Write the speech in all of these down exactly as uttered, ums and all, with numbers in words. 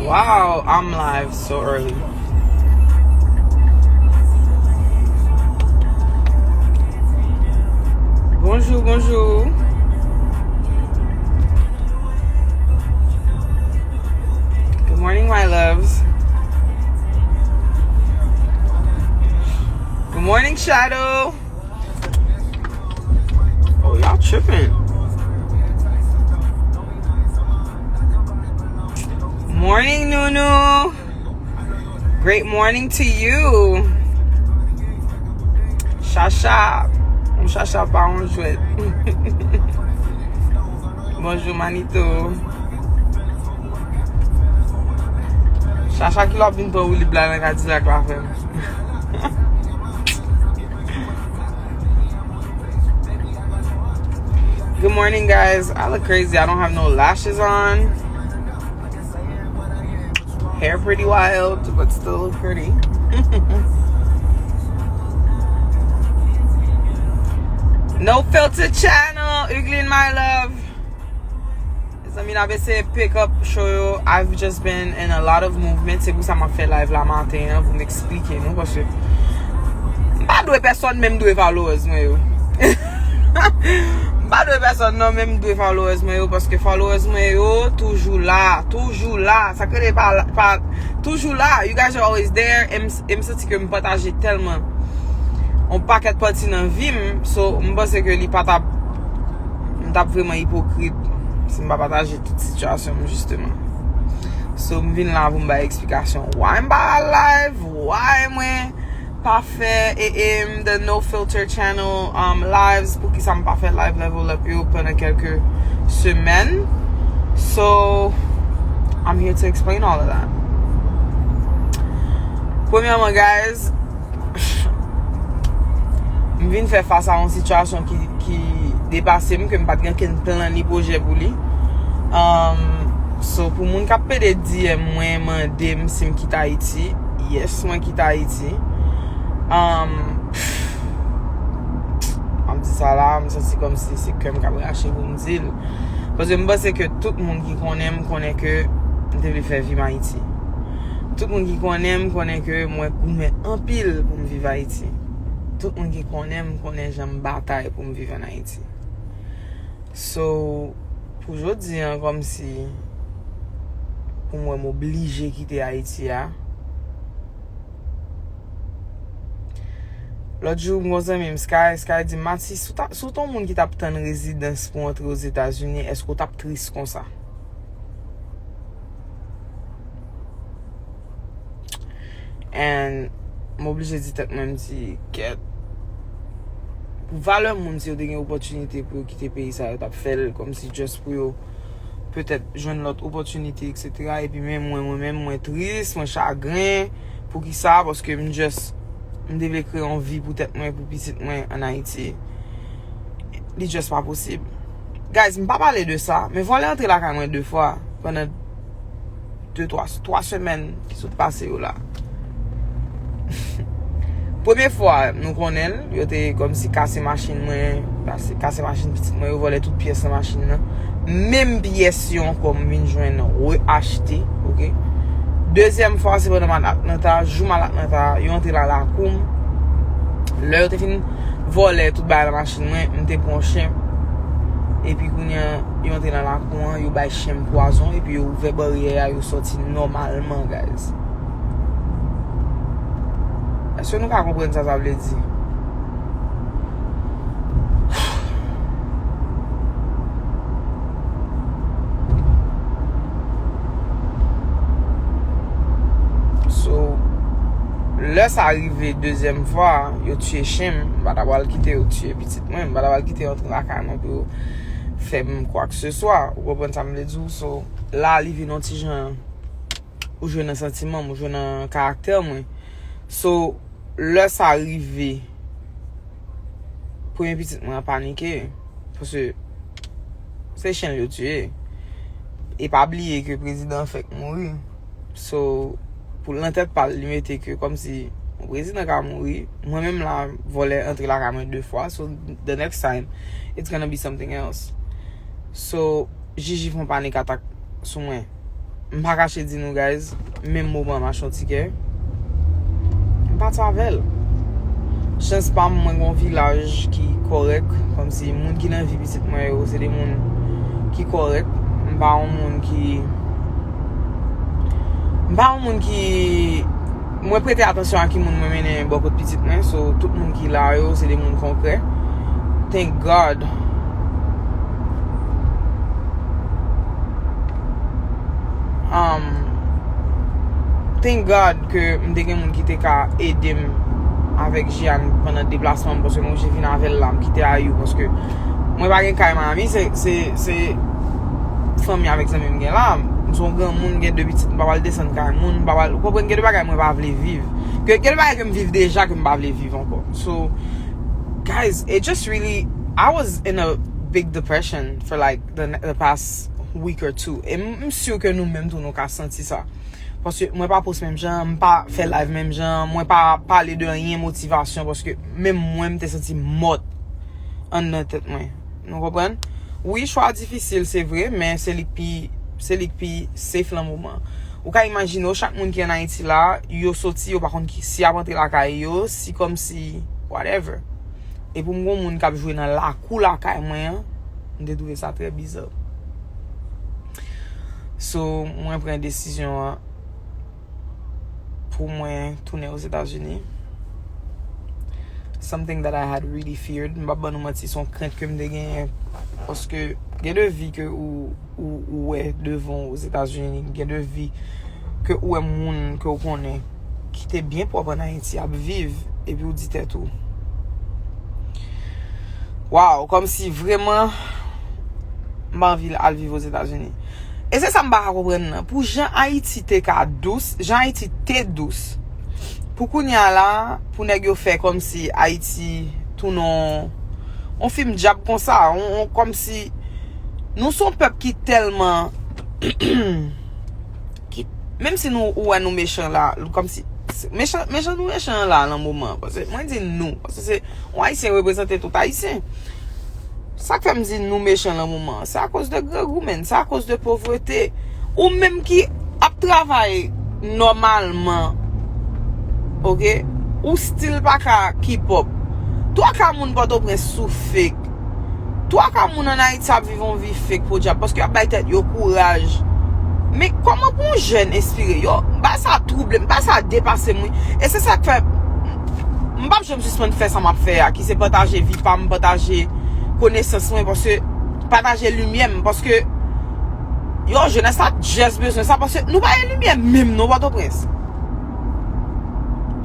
Wow, I'm live so early. Bonjou, bonjou. Good morning, my loves. Good morning, Shadow. Oh, y'all tripping. Morning, Nunu. Great morning to you. Chacha. Yon chacha pa yon jwèt. Bonjou, Manito. Chacha ki lòp vin pran woulib la nan Kadilak la, frè m. Good morning, guys. I look crazy. I don't have no lashes on. Hair pretty wild, but still pretty. No Filter Channel, Uglin, my love. Zanmi n ap eseye pick up show yo. I've just been in a lot of movement. Se pou sa m ap fè live la maten an, pou m eksplike nou, paske m pa dwe pèsonn, men m dwe followers mwen yo. M pa dwe pèsonn non, men m dwe followers mwen yo, paske followers mwen yo toujou la, toujou la. Sa k rele pa, pa toujou la. You guys are always there. E m, e m santi ke m pataje tèlman yon pakèt pati nan vi m. So, m panse ke li pa t ap, m t ap vrèman ipokrit si m pa pataje tout sitiyasyon m, jisteman. So, m vin la pou m bay eksplikasyon why m pa live, why mwen pa fè A M, the No Filter Channel, um, lives, poukisa m pa fè live Level Up yo pandan kèlke semèn. So, I'm here to explain all of that. Premyèman, guys, m vin fè fas a yon sitiyasyon ki, ki depase m, ke m pa t gen okenn plan ni pwojè pou li. Um, so, pou moun k ap pede D M mwen, mande m si m kite Ayiti, yes, mwen kite Ayiti. Um, m ap di sa la, m santi kòmsi se kè m k ap rache pou m di l. Paske m panse ke tout moun ki konnen m konnen ke m te vle fè vi m Ayiti. Tout moun ki konnen m konnen ke mwen goumen anpil pou m viv Ayiti. Tout moun ki konnen m konnen jan m batay pou m viv ann Ayiti. So, pou jodi a, kòmsi pou mwen m oblije kite Ayiti a. Lòt jou, m gon zanmi m, Sky, Sky di m, Mathis, si w ta, si w te yon moun ki t ap tann rezidans pou w antre Ozetazini, èske w t ap tris konsa? And m oblije di tèt mwen, m di, kèt. Pou valè moun, si yo te gen opòtinite pou yo kite peyi sa, yo t ap fè l kòmsi just pou yo petèt jwenn lòt opòtinite, et cetera. Epi men mwen, mwen menm, mwen tris, mwen chagren. Poukisa? Paske m just, m te vle kreye yon vi pou tèt mwen, pou pitit mwen ann Ayiti. Li just pa posib. Guys, m pa pale de sa, men vòlè antre lakay mwen de fwa pandan de, twa, twa semèn ki sot pase yo la. Premye fwa nou konnen l, yo te kòmsi kase machin mwen, kase, kase machin pitit mwen, yo vòlè tout pyès nan machin nan. Menm pyès yo ankò m vin jwenn reachte, oke? Dezyèm fwa, se pandan m al Atlanta, jou m al Atlanta, yo antre nan lakou m. Lè yo te fin vòlè tout bagay nan machin mwen, m te pran yon chen. Epi kounye a, yo antre nan lakou an, yo bay chen m pwazon, epi yo ouvè baryè a, yo sòti nòmalman, guys. Èske nou ka konprann sa sa vle di? So, lè sa rive dezyèm fwa, yo tiye chen m, m pa ta pral kite yo tiye pitit mwen, m pa ta pral kite yo antre lakay mwen pou yo fè m kwakseswa. Ou konprann sa m vle di w? So, la, li vin yon ti jan, ou jwe nan santiman m, ou jwe nan karaktè mwen. So, lè sa rive, premye pitit mwen an panike. Paske se chen l yo tiye. E pa bliye ke prezidan an fèk mouri. So, pou l nan tèt pa l, li mete ke kòmsi yon prezidan ka mouri, mwen menm la, vòlè antre lakay mwen de fwa. So, the next time, it's gonna be something else. So, Jiji fè yon panik atak sou mwen. M pa kache di nou, guys, menm moman m achte yon tikè, m pati avè l. Chans pa m, mwen gen yon vilaj ki kòrèk, kòmsi moun ki nan vi pitit mwen yo, se de moun ki kòrèk. M pa yon moun ki, m pa yon moun ki, mwen prete atansyon a ki moun mwen mennen bò kot pitit mwen, so tout moun ki la yo, se de moun konkrè. Thank God. Um, thank God ke m te gen moun ki te ka ede m avèk Jeanne pandan deplasman m, paske mwen oblije vin avè l la, m kite Ayou, paske mwen pa gen kay Miami, se, se, se fanmi avèk zanmi m gen la. M se yon granmoun, gen de pitit, m pa pral desann kay moun, m pa pral, ou konprann, gen de bagay mwen pa vle viv. Ke, gen de bagay ke m viv deja ke m pa vle viv ankò. So, guys, it just really, I was in a big depression for, like, the, the past week or two. E m, m si ke nou menm tou nou ka santi sa. Paske mwen pa post menm jan, m pa fè live menm jan, mwen pa pale de anyen motivasyon, paske menm mwen m te santi m mòt anndan tèt mwen. Nou konprann? Wi, chwa difisil, se vre, men se li k pi, se li k pi safe lan moman. Ou ka imajine w, chak moun ki ann Ayiti la, yo soti, yo pa konn ki, si y ap antre lakay yo, si kòmsi, whatever. E pou m gon moun k ap jwe nan lakou lakay mwen an, m te twouve sa trè biza. So, mwen pran desizyon an pou mwen tounen Ozetazini. Something that I had really feared. M p ap ban nou manti, se yon krent ke m te genyen. Paske gen de vi ke ou, ou, ou wè devan w Ozetazini, gen de vi ke ou wè moun ke w konnen ki te byen pwòp ann Ayiti ap viv, epi w di tèt ou, wow, kòmsi vrèman m pa anvi al viv Ozetazini. E se sa m pa ka konprann nan. Pou jan Ayiti te ka dous, jan Ayiti te dous, pou kounye a la, pou nèg yo fè kòmsi Ayiti tounen yon, yon fim dyab konsa, yon, yon, kòmsi nou se yon pèp ki tèlman, ki, menm si nou, ou wè nou mechan la, kòmsi, mechan, mechan nou mechan la nan moman, paske mwen di nou, paske se, yon Ayisyen reprezante tout Ayisyen. Sa k fè m di nou mechan lan moman an, se akoz de grangou, menn, se akoz de povrete. Ou menm ki ap travay nòmalman, oke, ou still pa ka keep up. Twa ka moun Pòtoprens sou fake. Twa ka moun ann Ayiti ap viv yon vi fake podyab, paske y ap bay tèt yo kouraj. Men kòman pou yon jèn enspire? Yo, bagay sa twouble m, bagay sa depase m, wi. E se sa k fè m p ap janm sispann fè sa m ap fè a, ki se pataje vi pa m, pataje konesans mwen, paske pataje limyè m, paske yo, jenès la just bezwen sa, paske nou pa gen limyè menm non Pòtoprens.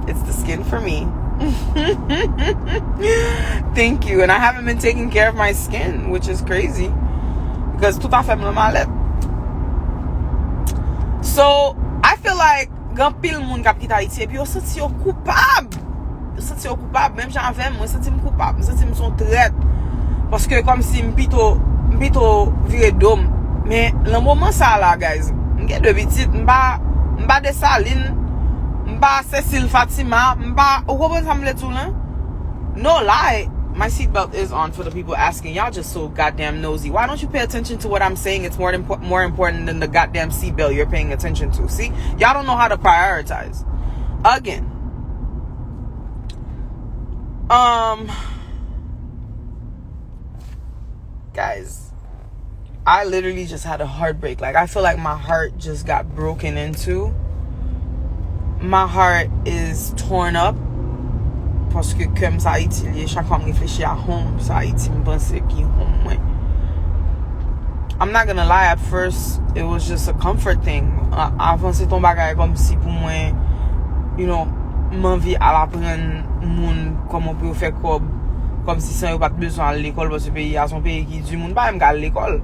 It's the skin for me. Thank you. And I haven't been taking care of my skin, which is crazy. Because tout afè m nan malèt. So, I feel like gen anpil moun k ap kite Ayiti epi yo santi yo koupab. Yo santi yo koupab, menm jan avè m, mwen santi m koupab, m santi m se yon trèt. Paske kòmsi m pito, m pito vire do m. Men, nan moman sa a la, guys, m gen de pitit, m pa, m pa Desalin, m pa Cecile Fatima, m pa, ou konprann sa m vle di w lan? No lie, my seatbelt is on for the people asking. Y'all just so goddamn nosy. Why don't you pay attention to what I'm saying? It's more, impo- more important than the goddamn seatbelt you're paying attention to. See? Y'all don't know how to prioritize. Again. Um, guys, I literally just had a heartbreak. Like, I feel like my heart just got broken into. My heart is torn up. Paske kè m se Ayiti li ye. Chak fwa m reflechi a home, se Ayiti m panse ki home mwen. I'm not gonna lie, at first, it was just a comfort thing. A- Avan, se t on bagay kòmsi pou mwen, you know, m anvi al aprann moun kòman pou yo fè kòb, kòmsi san yo pa t bezwen al lekòl, paske peyi a se yon peyi ki di moun pa menm ka al lekòl.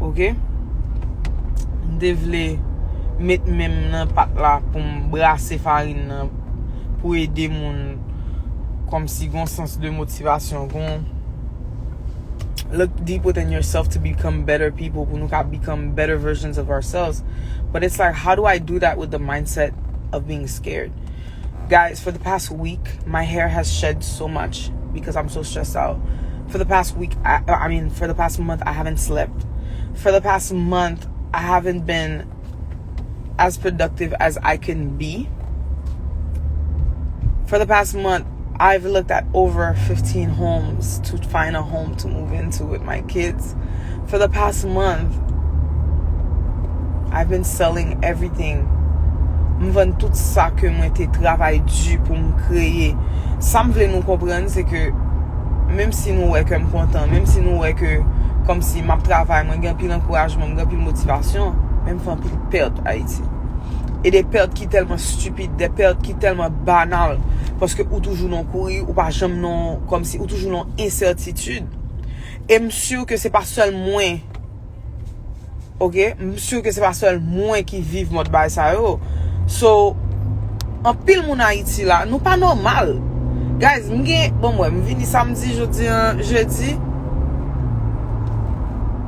Oke? M te vle met men m nan pat la pou m brase farin nan, pou ede moun, kòmsi gon sans de motivasyon, gon look deep within yourself to become better people, pou nou ka become better versions of ourselves. But it's like, how do I do that with the mindset of being scared? Guys, for the past week, my hair has shed so much because I'm so stressed out. For the past week, I, I mean, for the past month, I haven't slept. For the past month, I haven't been as productive as I can be. For the past month, I've looked at over fifteen homes to find a home to move into with my kids. For the past month, I've been selling everything. M vann tout sa ke mwen te travay di pou m kreye. Sa m vle nou konprann, se ke menm si nou wè ke m kontan, menm si nou wè ke kòmsi m ap travay, mwen gen anpil ankourajman, m gen anpil motivasyon, men m fè anpil pèt Ayiti. E de pèt ki tèlman stipid, de pèt ki tèlman banal, paske ou toujou nan kouri, ou pa janm nan, kòmsi ou toujou nan ensètitid. E m si ke se pa sèl mwen, ok? M si ke se pa sèl mwen ki viv mòd bagay sa yo. So, anpil moun Ayiti la, nou pa nòmal. Guys, m gen, bon, mwen, m vini samdi, jodi an, jedi.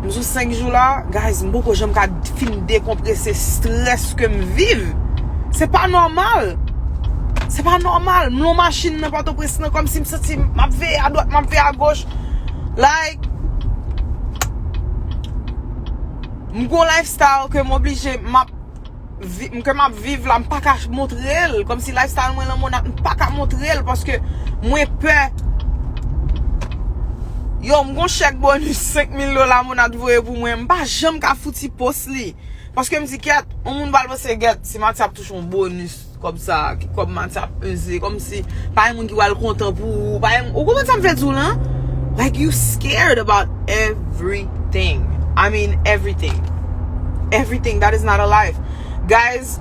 M sou senk jou la, guys, m poko janm ka fin dekonprese strès ke m viv. Se pa nòmal. Se pa nòmal. M nan machin nan Pòtoprens nan, kòmsi m santi m ap veye adwat, m ap veye agoch. Like, m gon lifestyle ke m oblije, m ap vi-, ke m ap viv la, m pa ka montre l. Kòmsi lifestyle mwen lan monat, m pa ka montre l paske mwen pè. Yo, m gon chèk bonis senk mil dola monat voye pou mwen. M pa janm ka fouti post li. Paske m di, kèt, yon moun pral panse, gèt, si Matye ap touche yon bonis kòb sa, ki kòb Matye ap peze, kòmsi pa gen moun ki pral kontan pou ou, pa gen, ou konprann sa m vle di w lan? Like, you scared about everything. I mean, everything. Everything. That is not a life. Guys,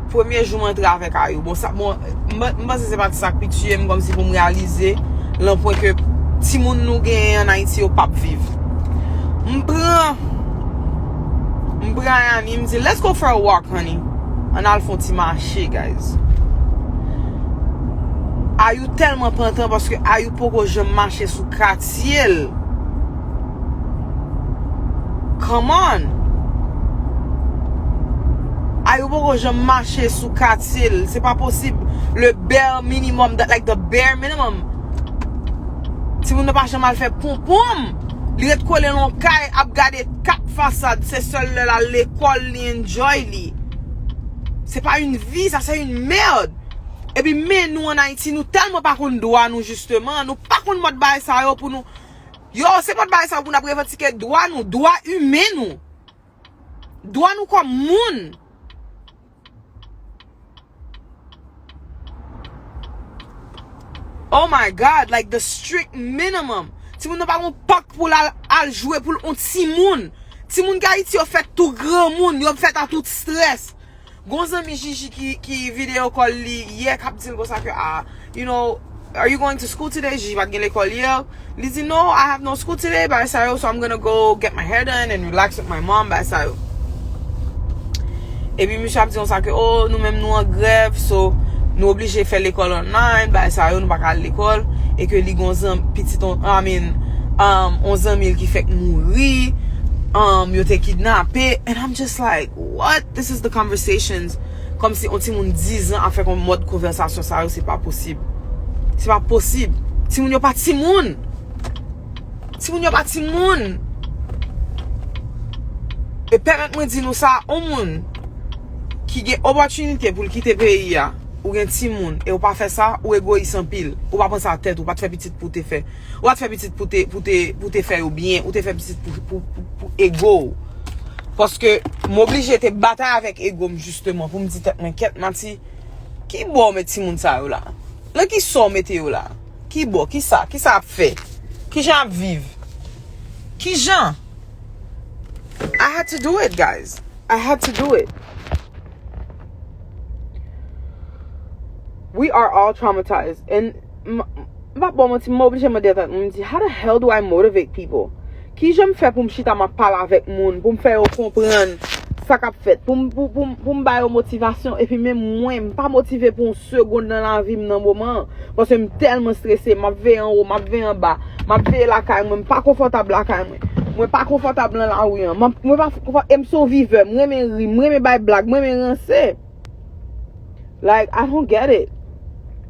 premye jou m antre avèk Ayou. Bon, sa, bon, m, m panse se pa t sa k pi tiye m, kòmsi pou m reyalize, lan pwen ke timoun nou genyen an Ayiti yo p ap viv. M pran, m pran Ayani, m di, let's go for a walk, honey. Ann al fè yon ti mache, guys. Ayou tèlman pantan paske Ayou poko janm mache sou katye l. Come on. Ayou poko janm mache sou katye l. Se pa posib. Le bare minimum, that, like, the bare minimum. Timoun nan pa janm al fè ponponm. Li ret kole nan kay, ap gade kat fasad. Se sèl lè l al lekòl, li enjoy li. Se pa yon vi, sa se yon mèd. Epi men nou an Ayiti, nou tèlman pa konn dwa nou, jisteman. Nou pa konn mòd bagay sa yo pou nou. Yo, se mòd bagay sa yo pou n ap revandike dwa nou, dwa imen nou. Dwa nou kòm moun. Oh my God, like, the strict minimum. Timoun nan pa gon pak pou l al, al jwe pou l on timoun. Timoun ki Ayiti yo fèt tou granmoun, yo fèt a tout strès. Gon zanmi Jiji ki, ki videyo kòl li yè k ap di l konsa ke, ah, you know, are you going to school today? Jiji pa t gen lekòl yè. Li di, no, I have no school today, bagay sa yo, so I'm gonna go get my hair done and relax with my mom, bagay sa yo. Epi misye ap di konsa ke, oh, nou menm nou an grèv, so nou oblije fè lekòl online, bagay sa yo, nou pa ka al lekòl, e ke li gon zanmi, pitit, on, I mean, um, on zanmi l ki fèk mouri, um, yo te kidnape, and I'm just like, what? This is the conversations. Kòmsi on timoun diz an ap fè kon mòd konvèsasyon sa yo, se pa posib. Se pa posib. Timoun yo pa timoun. Timoun yo pa timoun. E pèmèt mwen di nou sa, on moun ki gen opòtinite pou l kite peyi a, ou gen timoun, e ou pa fè sa, ou egoyis anpil. Ou pa panse a tèt ou, ou pa t fè pitit pou te fè. Ou pa t fè pitit pou te, pou te, pou te fè yo byen, ou te fè pitit pou, pou, pou, pou ego w. Paske m oblije te batay avèk ego m, jisteman, pou m di tèt mwen, kèt, Mati, ki bò w met timoun sa yo la? Nan ki sa w mete yo la? Ki bò? Ki sa? Ki sa ap fè? Ki jan ap viv? Ki jan? I had to do it, guys. I had to do it. We are all traumatized. And m, m pa ba w manti, m oblije mande tèt mwen, m di, how the hell do I motivate people? Ki jan m fè pou m chita, m ap pale avèk moun, pou m fè yo konprann sa k ap fèt, pou m, pou, pou, m- pou m ba yo motivasyon, epi menm mwen, m pa motive pou yon segonn nan lavi m nan moman an, paske m tèlman strese, m ap veye anwo, m ap veye anba, m ap veye lakay mwen, m pa konfòtab lakay mwen, mwen pa konfòtab nan lari an, m ap- mwen pa konfò- e m se yon vivè, m renmen ri, m renmen bay blag, m renmen ranse. Like, I don't get it.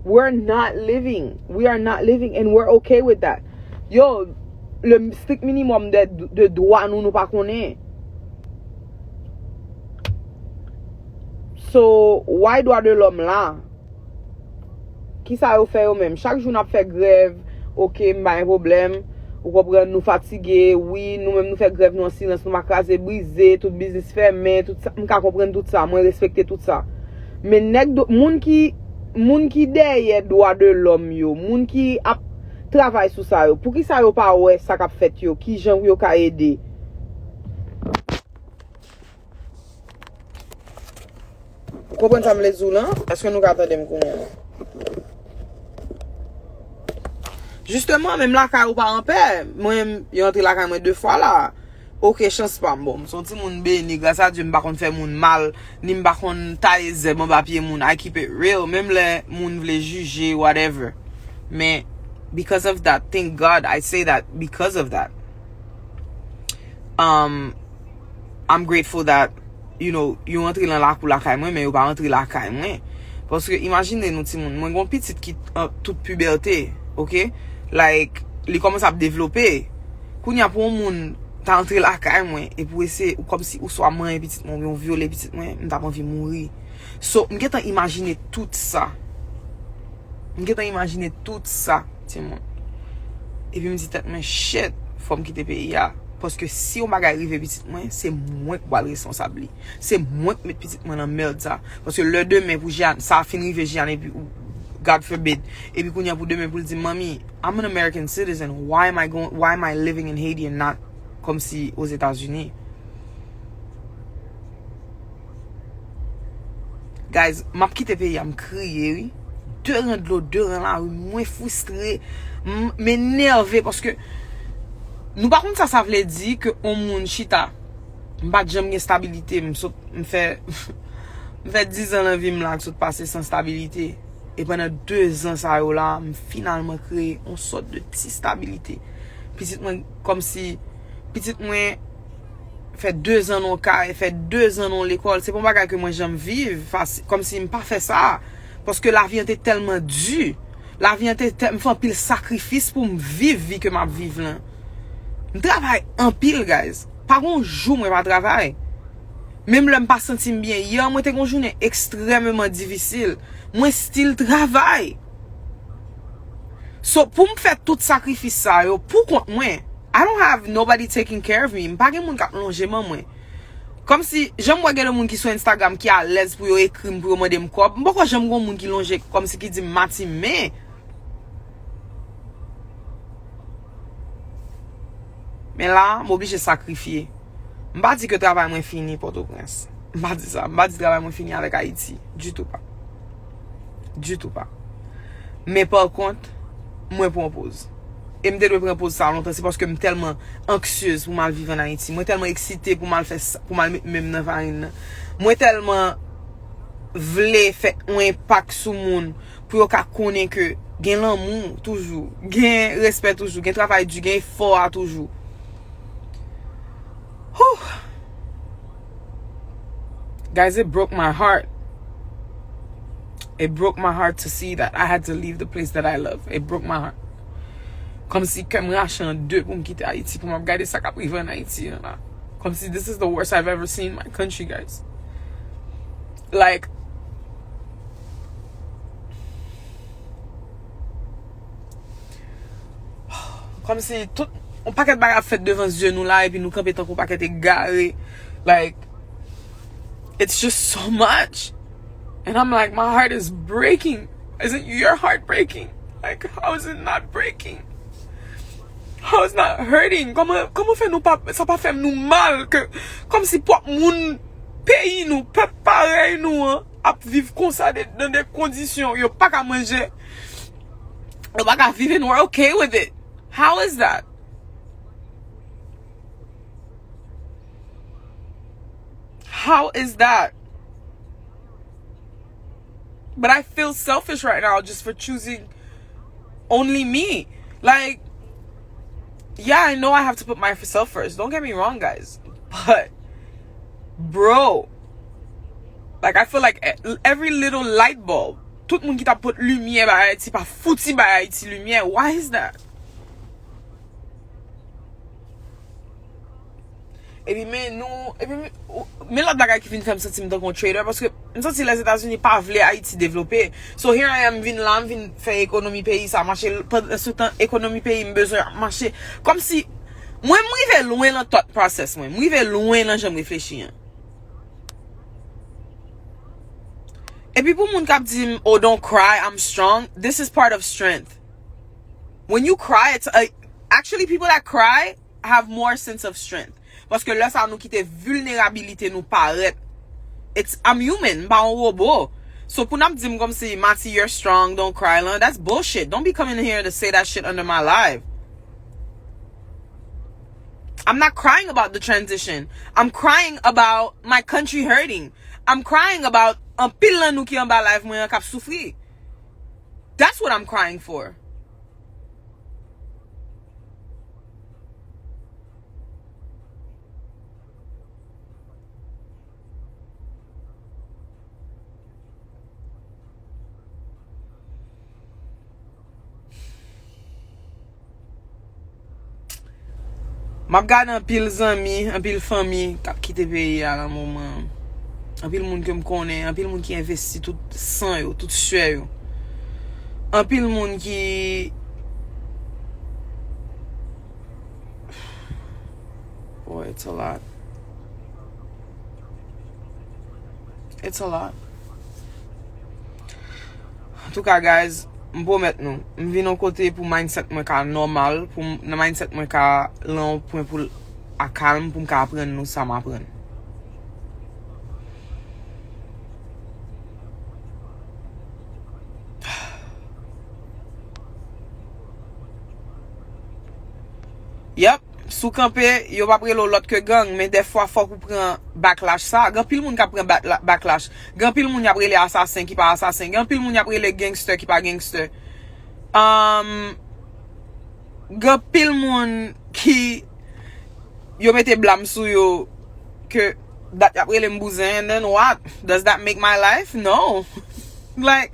We're not living. We are not living and we're okay with that. Yo, le strict minimum de, de dwa nou, nou pa konnen. So, why dwa de lòm la? Kisa yo fè yo menm? Chak jou n ap fè grèv, oke, m pa gen pwoblèm. Ou konprann, nou fatige, wi, nou menm nou fè grèv nou an silans, nou pa kraze brize, tout biznis fèmen, tout sa, m ka konprann tout sa, mwen respekte tout sa. Men nèg do, moun ki, moun ki dèyè dwa de lòm yo, moun ki ap travay sou sa yo, poukisa yo pa wè sa k ap fèt yo, kijan pou yo ka ede? Ou konprann sa m vle di w lan? Èske nou ka tande m kounye a? Jisteman, menm lakay ou pa anpè. Mwen, yo antre lakay mwen de fwa la. Oke, chans pa m. Bon, m se yon timoun beni, gras a Dye, m pa konn fè moun mal, ni m pa konn taye zèb anba pye moun. I keep it real. Menm lè moun vle jije, whatever. Men, because of that, thank God I say that because of that. Um, I'm grateful that, you know, yo antre lan lakou lakay mwen, men yo pa antre lakay mwen. Paske imajine nou timoun, mwen gon pitit ki an tout pibète, oke? Like, li kòmanse ap devlope. Kounye a pou yon moun ta antre lakay mwen, epi w eseye, ou kòmsi ou swa manyen pitit mwen, oubyen w vyole pitit mwen, m t ap anvi mouri. So, m gentan imajine tout sa. M gentan imajine tout sa, timoun. Epi m di tèt mwen, shit, fò m kite peyi a. Paske si yon bagay rive pitit mwen, se mwen k pral responsab li. Se mwen k met pitit mwen nan mèd sa. Paske lè demen pou Jeanne, sa fin rive Jeanne, epi, ou, God forbid. Epi kounye a pou demen pou l di, "Manmi, I'm an American citizen. Why am I going, why am I living in Haiti and not kòmsi Ozetazini?" Guys, m ap kite peyi a, m kriye, wi. De ran dlo, de ran lari, mwen fristre, m, m enève paske nou pa konn sa sa vle di ke yon moun chita. M pa t janm gen stabilite, m sot, m fè, m fè dizan nan vi m la k sot pase san stabilite. E pandan dezan sa yo la, m finalman kreye yon sòt de ti stabilite. Pitit mwen, kòmsi, pitit mwen fè dezan nan yon kay, fè dezan nan yon lekòl. Se pa yon bagay ke mwen janm viv, fas-, kòmsi m pa fè sa. Paske lavi an te tèlman di. Lavi an te tè-, m fè anpil sakrifis pou m viv vi ke m ap viv lan. M travay anpil, guys. Pa gon jou mwen pa travay. Menm lè m pa santi m byen. Yè, mwen te gon jounen ekstrèmeman difisil. Mwen still travay. So, pou m fè tout sakrifis sa yo, pou kont mwen, I don't have nobody taking care of me. M pa gen moun k ap lonje ban mwen. Kòmsi, jan m wè gen de moun ki sou Instagram ki alèz pou yo ekri m, pou yo mande m kòb, m poko janm gon moun ki lonje, kòmsi ki di m mati men. Men la, m oblije sakrifye. M pa di ke travay mwen fini Pòtoprens. M pa di sa. M pa di travay mwen fini avèk Ayiti. Ditou pa. Ditou pa. Men pa kont, mwen pran poz. E m te dwe pran poz sa lontan. Se paske m tèlman anksyez pou m al viv ann Ayiti. Mwen tèlman eksite pou m al fè sa, pou m al met men m nan farin nan. Mwen tèlman vle fè yon enpak sou moun pou yo ka konnen ke gen lanmou toujou, gen respè toujou, gen travay di, gen efò a toujou. Whew. Guys, it broke my heart. It broke my heart to see that I had to leave the place that I love. It broke my heart. Kòmsi kè m rache an de pou m kite Ayiti, pou m ap gade sa k ap rive ann Ayiti an la. Kòmsi this is the worst I've ever seen my country, guys. Like, kòmsi tout yon pakèt bagay ap fèt devan zye nou la, epi nou kanpe tankou yon pakèt egare. Like, it's just so much. And I'm like, my heart is breaking. Isn't your heart breaking? Like, how is it not breaking? How is not hurting? Kòman, kòman fè nou pa, sa pa fè nou mal ke, kòmsi pwòp moun peyi nou, pèp parèy nou an, ap viv konsa de, nan de kondisyon, yo pa ka manje, yo pa ka viv, and we're okay with it. How is that? How is that? But I feel selfish right now just for choosing only me. Like, yeah, I know I have to put myself first. Don't get me wrong, guys. But, bro, like, I feel like e-, every little light bulb, tout moun ki ta pot limyè bay Ayiti pa fouti bay Ayiti limyè. Why is that? Epi men nou, epi men, ou, men lòt bagay ki vin fè m santi m tankou yon traitor, paske M santi Lèzetazini pa vle Ayiti devlope. So here I am, m vin la, m vin fè ekonomi peyi sa mache. Pandan se tan, ekonomi peyi m bezwen ap mache. Kòmsi, mwen, m rive lwen nan thought process mwen. M rive lwen nan jan m reflechi an. Epi pou moun k ap di m, "Oh, don't cry, I'm strong," this is part of strength. When you cry, it's a, actually, people that cry have more sense of strength. Paske lè sa nou kite vilnerabilite nou parèt. It's, I'm human, m pa yon wobo. So pou n ap di m kòmsi, "Mati, you're strong, don't cry," lan, that's bullshit. Don't be coming here to say that shit under my live. I'm not crying about the transition. I'm crying about my country hurting. I'm crying about anpil nan nou ki anba live mwen an k ap soufri. That's what I'm crying for. M ap gade anpil zanmi, anpil fanmi k ap kite peyi a nan moman an. Anpil moun ke m konnen, anpil moun ki envesti tout san yo, tout sè yo. Anpil moun ki Boy, it's a lot. It's a lot. Antouka, guys, m pwomèt nou, m vin yon kote pou mindset mwen ka nòmal, pou m, nan mindset mwen ka lan yon pwen pou l akalm, pou m ka aprann nou sa m aprann. Yep, si w kanpe, yo p ap rele w lòt ke gang, men dèfwa fòk ou pran backlash sa. Gen anpil moun k ap pran backla-, backlash. Gen anpil moun y ap rele asasen ki pa asasen. Gen anpil moun y ap rele gangster ki pa gangster. Um, gen anpil moun ki yo mete blam sou yo ke dat y ap rele m bouzen, and then what? Does that make my life? No. Like,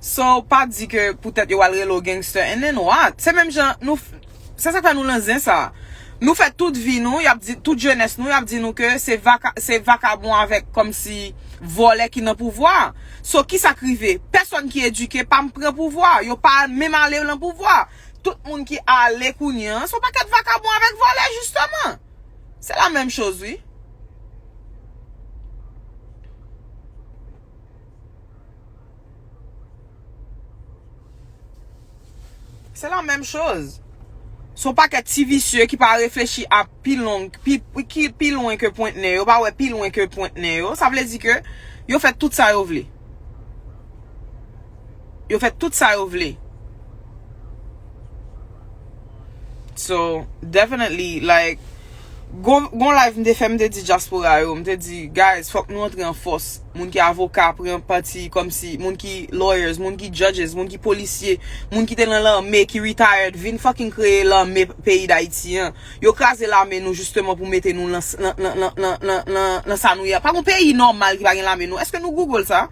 so pa di ke poutèt yo al rele w gangster, and then what? Se menm jan nou f-, se sa k fè nou nan zen sa. Nou fè tout vi nou, y ap di, tout jenès nou, y ap di nou ke se vaka-, se vakabon avèk kòmsi vòlè ki nan pouvwa. So, kisa k rive? Pèsòn ki edike pa m pran pouvwa. Yo pa menm ale nan pouvwa. Tout moun ki ale kounye an, se yon pakèt vakabon avèk vòlè, jisteman. Se la menm choz, wi. Se la menm choz. Se yon pakèt ti visye ki pa reflechi a pi long, pi, ki pi lwen ke pwent nen yo, pa wè pi lwen ke pwent nen yo. Sa vle di ke yo fè tout sa yo vle. Yo fè tout sa yo vle. So, definitely, like, gon, gon live m te fè, m te di dyaspora yo, m te di, guys, fòk nou antre an fòs. Moun ki avoka, pran pati, kòmsi, moun ki lawyers, moun ki judges, moun ki polisye, moun ki te nan lanme, ki retired, vin fucking kreye lanme peyi Dayiti an. Yo kraze lame nou jisteman pou mete nou lan, lan, lan sa nou ye a. Pa gon peyi nòmal ki pa gen lame nou. Èske nou Google sa?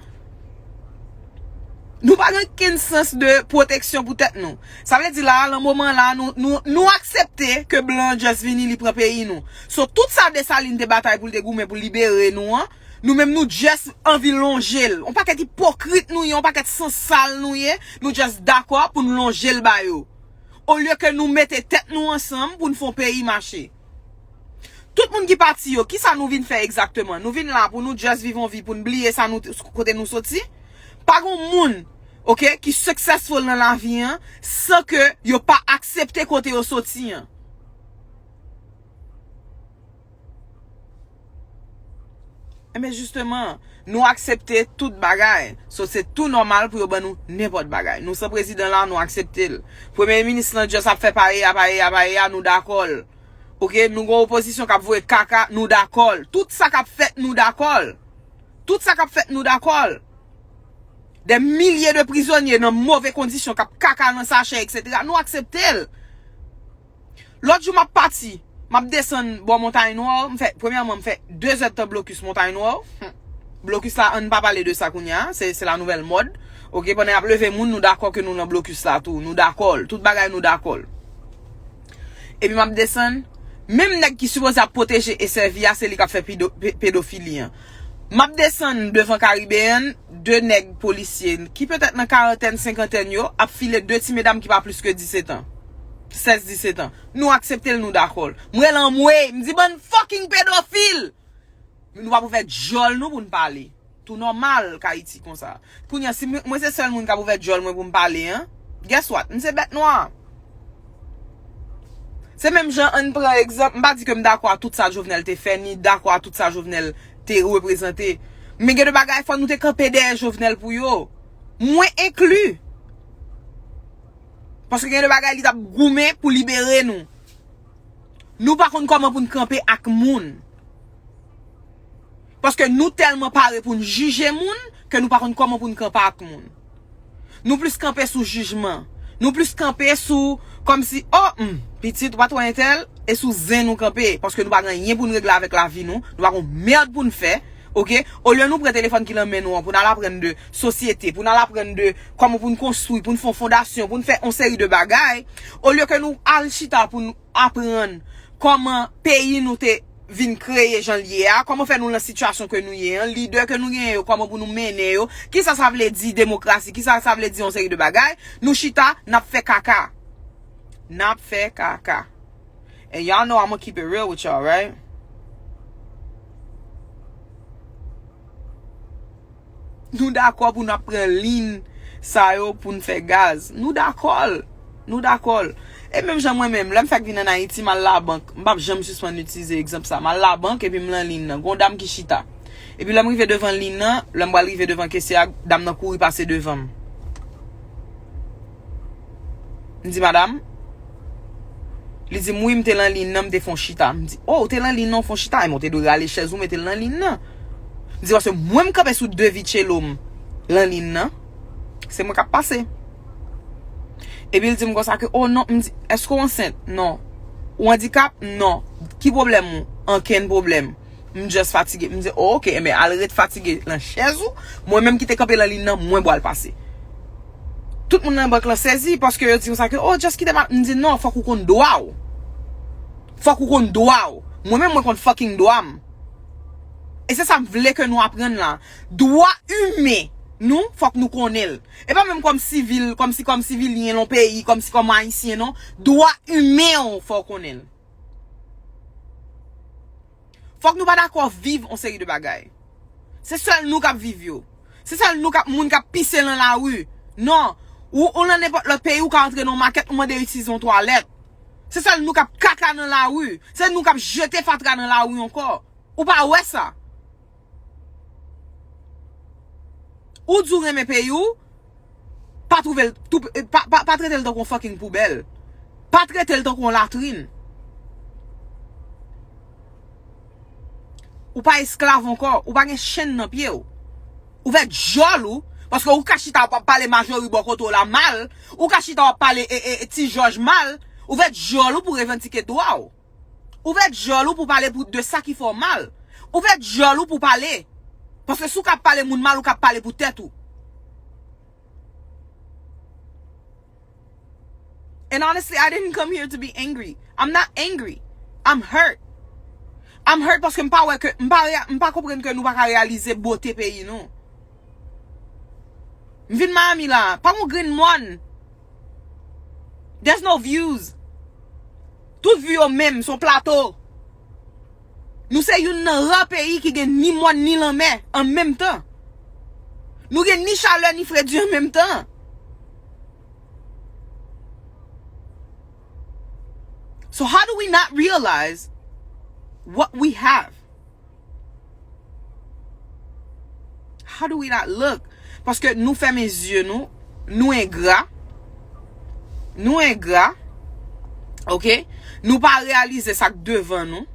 Nou pa gen okenn sans de pwoteksyon pou tèt nou. Sa vle di la, lan moman la, nou, nou, nou aksepte ke blan an just vini, li pran peyi nou. So, tout sa Desalin te batay pou l te goumen pou libere nou an, nou menm nou just anvi lonje l. On pakèt ipokrit nou ye, on pakèt sansal nou ye, nou just dakò pou n lonje l ba yo. Olye ke nou mete tèt nou ansanm pou n fè on peyi mache. Tout moun ki pati yo, kisa nou vin fè egzakteman? Nou vin la pou nou just viv yon vi, pou n bliye sa nou, kote nou soti? Pa gon moun, oke, ki successful nan lavi an san ke yo pa aksepte kote yo soti an. Enben, jisteman, nou aksepte tout bagay. So, se tou nòmal pou yo ban nou nenpòt bagay. Nou san prezidan la, nou aksepte l. Premye minis lan just ap fè paye a, paye a, paye a, nou dakò l. Oke, nou gon opozisyon k ap voye kaka, nou dakò l. Tout sa k ap fèt, nou dakò l. Tout sa k ap fèt, nou dakò l. Des milliers de prisonniers nan move kondisyon, k ap kaka nan sachè, etsetera. Nou aksepte l. Lòt jou, m ap pati. M ap desann bò Montay Nwa. M fè, premyèman, m fè de zèdtan blokis Montay Nwa. Blokis la, ann pa pale de sa kounye a. Se, se la nouvèl mòd. Oke, pandan y ap leve moun, nou dakò ke nou nan blokis la tou. Nou dakò l. Tout bagay, nou dakò l. Epi m ap desann. Menm nèg ki sipoze ap pwoteje e sèvi a, se li k ap fè pido-, pe-, pedofili an. M ap desann devan Caribbean, de nèg polisye ki petèt nan karantèn, senkantèn yo ap file de ti medam ki pa plis ke disèt an. Sèz, disèt an. Nou aksepte l, nou dakò l. M rele anmwey, m di bann fucking pedofil! Nou p ap ouvè djòl nou pou n pale. Tou nòmal k Ayiti konsa. Kounye a, si mwen, mwen se sèl moun k ap ouvè djòl mwen pou m pale, an, guess what? M se bèt nwa. Se menm jan, ann pran egzanp, m pa di ke m dakò a tout sa Jovenel te fè, ni dakò a tout sa Jovenel te reprezante. Men gen de bagay, fò nou te kanpe dèyè Jovenel pou yo. Mwen enkli. Paske gen de bagay, li t ap goumen pou libere nou. Nou pa konn kòman pou n kanpe ak moun. Paske nou tèlman pare pou n jije moun ke nou pa konn kòman pou n kanpe ak moun. Nou plis kanpe sou jijman. Nou plis kanpe sou kòmsi, o, hmm, pitit, ou pa twò entèl, e sou zen nou kanpe. Paske nou pa gen anyen pou n regle avèk lavi nou. Nou pa gen mèd pou n fè. Oke? Olye nou pran telefòn ki nan men nou an pou n al aprann de sosyete, pou n al aprann de kòman pou n konstwi, pou n fè yon fondasyon, pou n fè yon seri de bagay, olye ke nou al chita pou n aprann kòman peyi nou te vin kreye jan l ye a, kòman fè nou nan sitiyasyon ke nou ye an, lidè ke nou genyen yo, kòman pou nou mennen yo, kisa sa vle di demokrasi, kisa sa vle di yon seri de bagay, nou chita, n ap fè kaka. N ap fè kaka. And y'all know I'ma keep it real with y'all, right? Nou dakò pou n ap pran liy sa yo pou n fè gaz. Nou dakò l. Nou dakò l. E menm jan mwen menm, lè m fèk vin ann Ayiti, m al labank. M p ap janm sispann itilize egzanp sa. M al labank epi m lan liy nan. Gon dam ki chita. Epi lè m rive devan liy nan, lè m pral rive devan kesye a, dam nan kouri pase devan m. M di, "Madam?" Li di m, "Wi, m te lan liy nan, m te fè yon chita." M di, "O, w te lan liy nan, w fè yon chita? Ebyen, w te dwe rale chèz ou, mete l lan liy nan." M di, "Paske mwen, m kanpe sou de vitchelo m lan liy nan. Se mwen k ap pase." Epi l di m konsa ke, "O non," m di, "Èske w ansent?" "Non." "Ou andikap?" "Non." "Ki pwoblèm ou?" "Ankenn pwoblèm. M just fatige." M di, "O, oke, enben, al ret fatige lan chèz ou. Mwen menm ki te kanpe lan liy nan, mwen pral pase." Tout moun nan bank lan sezi paske yo di konsa ke, "O, just kite m al." M di, "Non, fòk ou konn dwa w. Fòk ou konn dwa w. Mwen menm, mwen konn fucking dwa m." E se sa m vle ke nou aprann la. Dwa imen nou, fòk nou konnen l. E pa menm kòm sivil, kòmsi kòm sivilyen lan peyi, kòmsi kòm ayisyen, non. Dwa imen w, fò w konnen l. Fòk nou pa dakò viv yon seri de bagay. Se sèl nou k ap viv yo. Se sèl nou k ap, moun k ap pise lan lari. Non. Ou, ou lan nenpòt lòt peyi, ou ka antre nan yon makèt, ou mande itilize yon twalèt. Se sèl nou k ap kaka nan lari. Se nou k ap jete fatra nan lari ankò. Ou pa wè sa. Ou di w renmen peyi w, pa twouve l tou, pa, pa, pa trete l tankou yon fucking poubèl. Pa trete l tankou yon latrin. Ou pa esklav ankò, ou pa gen chenn nan pye w. Ouvè djòl ou, paske ou ka chita w ap pale Majori bò kote w la mal, ou ka chita w ap pale e, e, e, Ti Jòj mal, ouvè djòl ou pou revandike dwa w. Ouvè djòl ou pou pale pou, de sa ki fè w mal. Ouvè djòl ou pou pale. Paske si w ka pale moun mal, ou ka pale pou tèt ou. And honestly, I didn't come here to be angry. I'm not angry. I'm hurt. I'm hurt paske m pa wè ke, m pa, rea- m pa konprann ke nou pa ka reyalize bote peyi nou. M vin Miami la, pa gon grenn mòn. There's no views. Tout view yo menm, se yon plato. Nou se youn nan ra peyi ki gen ni mòn ni lanmè an menm tan. Nou gen ni chalè ni fredi an menm tan. So how do we not realize what we have? How do we not look? Paske nou fèmen zye nou, nou engra, nou engra, oke? Nou pa reyalize sa k devan nou.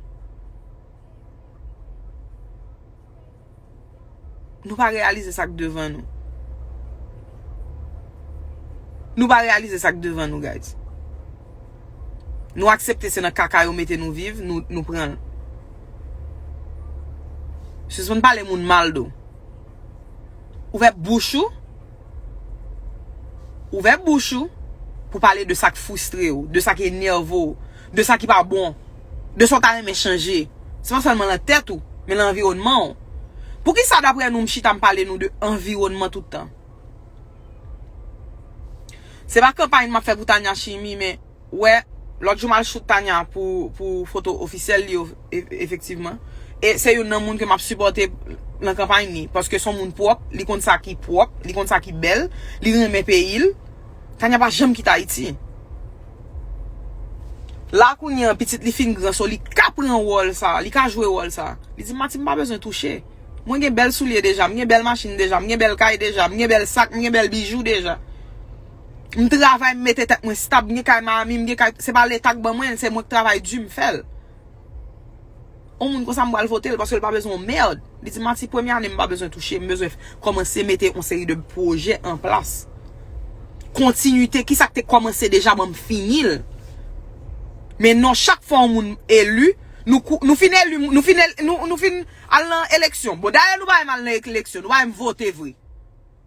Nou pa reyalize sa k devan nou. Nou pa reyalize sa k devan nou, guys. Nou aksepte se nan kaka yo mete nou viv, nou, nou pran l. Sispann pale moun mal do. Ouvè bouch ou. Ouvè bouch ou pou pale de sa k fristre w, de sa k enève w, de sa ki pa bon, de sa w ta renmen chanje. Se pa sèlman nan tèt ou, men nan anviwònman w. Poukisa, daprè nou, m chita m pale nou de anviwònman tout tan? Se pa kanpay m ap fè pou Tanya Chimi, men, wè, lòt jou m al shoot Tanya pou, pou foto ofisyèl li, e-, efektivman. E se youn nan moun ke m ap sipòte nan kanpay li, paske se yon moun pwòp, li konn sa ki pwòp, li konn sa ki bèl, li renmen peyi l. Tanya pa janm kite Ayiti. La kounye an, pitit li fin gran, so li ka pran wòl sa, li ka jwe wòl sa. Li di, "Mati, m pa bezwen touche. Mwen gen bèl soulye deja, m gen bèl machin deja, m gen bèl kay deja, m gen bèl sak, m gen bèl bijou deja. M travay, m mete tèt mwen stab, m gen kay Miami, m gen kay, se pa Leta k ban mwen, se mwen k travay di, m fè l." Yon moun konsa m pral vote l paske l pa bezwen yon mèd. Li di, "Mati, premye ane m pa bezwen touche, m bezwen kòmanse mete yon seri de pwojè an plas." Kontinite, kisa k te kòmanse deja, ban m fini l. Men non, chak fwa yon moun eli, nou, kou- nou fin eli, nou fin, el- nou, nou fin al nan eleksyon. Bon, dayè nou pa menm al nan eleksyon, nou pa menm vote vre.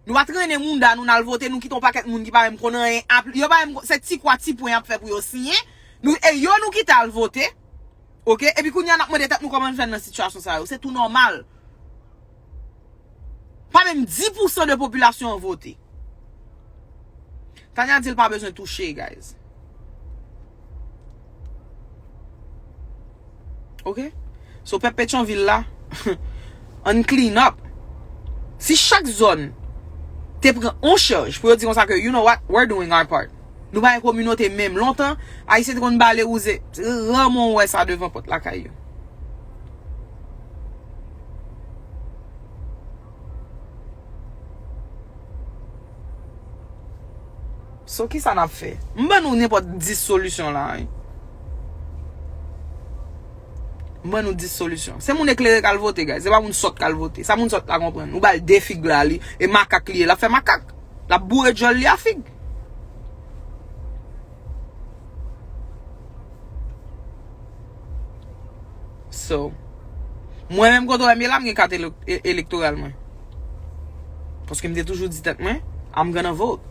Nou pa trennen mounda nou n al vote, nou kite yon pakèt moun ki pa menm konn anyen. Ap- yo pa menm, se ti kwa ti pwen y ap fè pou yo siyen. Nou, e yo nou kite al vote. Oke? Epi kounye a n ap mande tèt nou kòman n fè nan sitiyasyon sa yo. Se tou nòmal. Pa menm dis pousan de popilasyon an vote. Tanya di l pa bezwen touche, guys. Oke? So, pèp Petyonvil la, ann clean up. Si chak zòn te pran yon chaj pou yo di konsa ke, "You know what? We're doing our part." Nou pa yon kominote menm. Lontan, Ayisyen te konn bale wouze. Se raman w wè sa devan pòt lakay yo. So, kisa n ap fè? M ban nou nenpòt dis solisyon la, wi. M ban nou dis solisyon. Se moun eklere k al vote, guys. Se pa moun sòt k al vote. Sa moun sòt la konprann. Ou ba l de fig la, li, e makak li ye. L ap fè makak. L ap boure djòl li a fig. So, mwen menm kote w wè m ye la, m gen kat ele- e- elektoral mwen. Paske m te toujou di tèt mwen, "I'm gonna vote."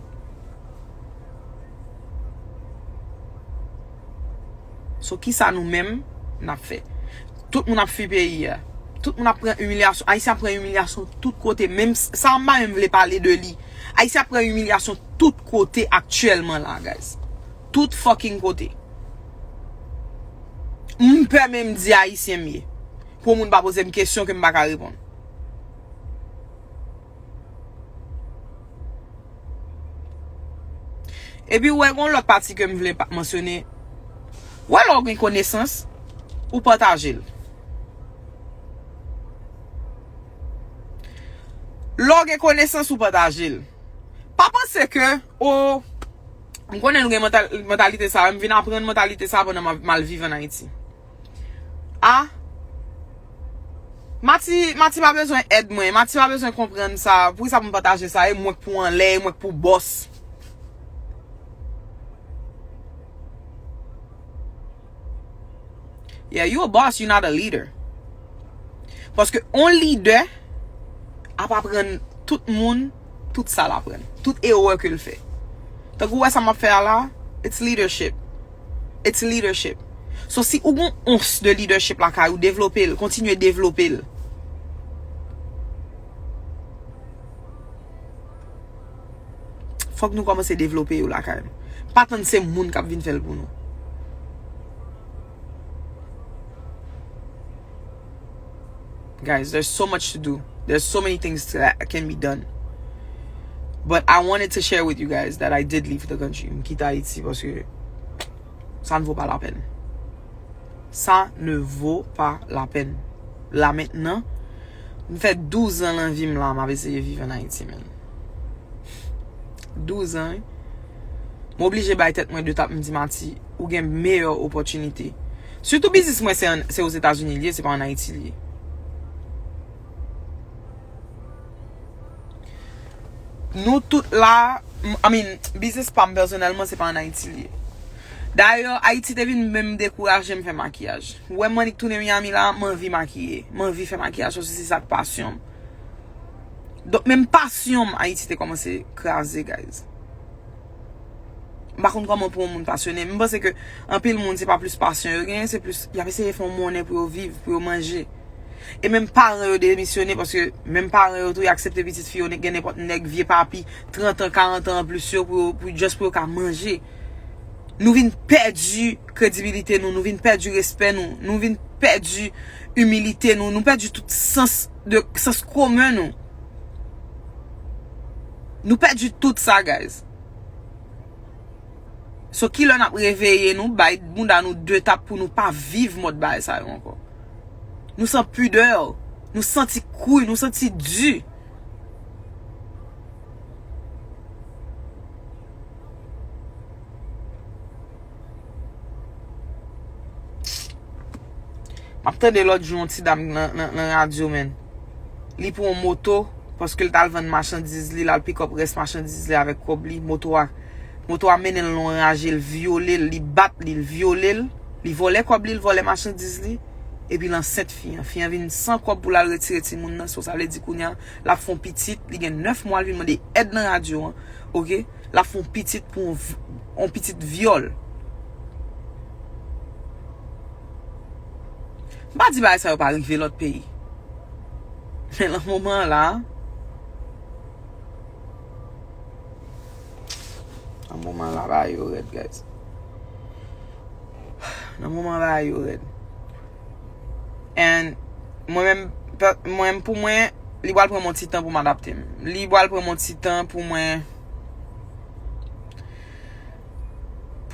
So, kisa nou menm n ap fè? Tout moun ap fui peyi a. Tout moun ap pran imilyasyon. Ayisyen ap pran imilyasyon tout kote. Menm s- sa, m pa menm vle pale de li. Ayisyen ap pran imilyasyon tout kote aktyèlman la, guys. Tout fucking kote. M pè menm di Ayisyen m ye. Pou moun pa poze m kesyon ke m pa ka reponn. Epi, w wè, gen yon lòt pati ke m vle pa- mansyone. W wè, lè w gen konesans, ou pataje l. Lè w gen konesans, ou pataje l. Pa panse ke, o, m konnen nou gen mantal- mantalite sa, m vin aprann mantalite sa pandan m ap- m al viv ann Ayiti. A, Mati, Mati pa bezwen èd mwen. Mati pa bezwen konprann sa. Poukisa pou m pataje sa? E mwen k pou anlè, e mwen k pou bòs. Yeah, you a boss, you not a leader. Paske yon lidè ap aprann tout moun tout sa l aprann. Tout erè ke l fè. Tankou w wè sa m ap fè a la, it's leadership. It's leadership. So, si ou gon ons de leadership lakay ou, devlope l, kontinye devlope l. Fòk nou kòmanse devlope yo lakay nou. Pa tann se moun k ap vin fè l pou nou. Guys, there's so much to do. There's so many things that can be done. But I wanted to share with you guys that I did leave the country. M kite Ayiti paske ça ne vaut pas la peine. Ça ne vaut pas la peine. La mentnan, m fè douz an nan vi m la, m ap eseye viv ann Ayiti, man. Douz an, wi. M oblije bay tèt mwen de tap, m di, "Mati, ou gen meyè opòtinite." Sitou biznis mwen se ann- se Ozetazini l ye, se pa ann Ayiti l ye. Nou tout la, m- I mean, biznis pa m pèsonèlman, se pa ann Ayiti l ye. Dayè, Ayiti te vin menm dekouraje m fè makiyaj. Ou wè m annik tounen Miami la, m anvi makiye. M anvi fè makiyaj, paske se sa k pasyon m. Donk, menm pasyon m, Ayiti te kòmanse kraze, guys. M pa konn kòman pou yon moun pasyone. M panse ke anpil moun, se pa plis pasyon yo genyen, se plis, y ap eseye fè yon monnen pou yo viv, pou yo manje. E menm paran yo demisyone, paske menm paran yo tou, yo aksepte pitit fi yo gen nenpòt nèg, vye papi, trant an, karant an anplis yo, pou yo, pou, just pou yo ka manje. Nou vin pèdi kredibilite nou, nou vin pèdi respè nou, nou vin pèdi imilite nou, nou pèdi tout sans de, sans komen nou. Nou pèdi tout sa, guys. So, kilè n ap reveye nou, bay bounda nou de tap pou nou pa viv mòd bagay sa yo ankò? Nou san pidè, nou santi kri, nou santi di. M ap tande lòt jou yon ti dam nan, nan, nan radyo, menn. Li pran yon moto, paske l t al vann machandiz li, l al pikòp rès machandiz li avèk kòb li, moto a, moto a mennen l nan yon raje, l vyole l, li bat li, l vyole l, li vòlè kòb li, l vòlè machandiz li, epi l ansent fi an. Fi an vin san kòb pou l al retire timoun nan, so sa vle di kounye a, l ap fè yon pitit, li gen nèf mwa, l vin mande èd nan radyo an, oke? L ap fè yon pitit pou yon v-, yon pitit vyòl. M pa di bagay sa yo pa rive lòt peyi. Men nan moman an la, nan moman an la, bagay yo rèd, guys. Nan moman an, bagay yo rèd. And mwen menm, pè-, mwen menm, pou mwen, li pral pran m yon ti tan pou m adapte m. Li pral pran m yon ti tan pou mwen,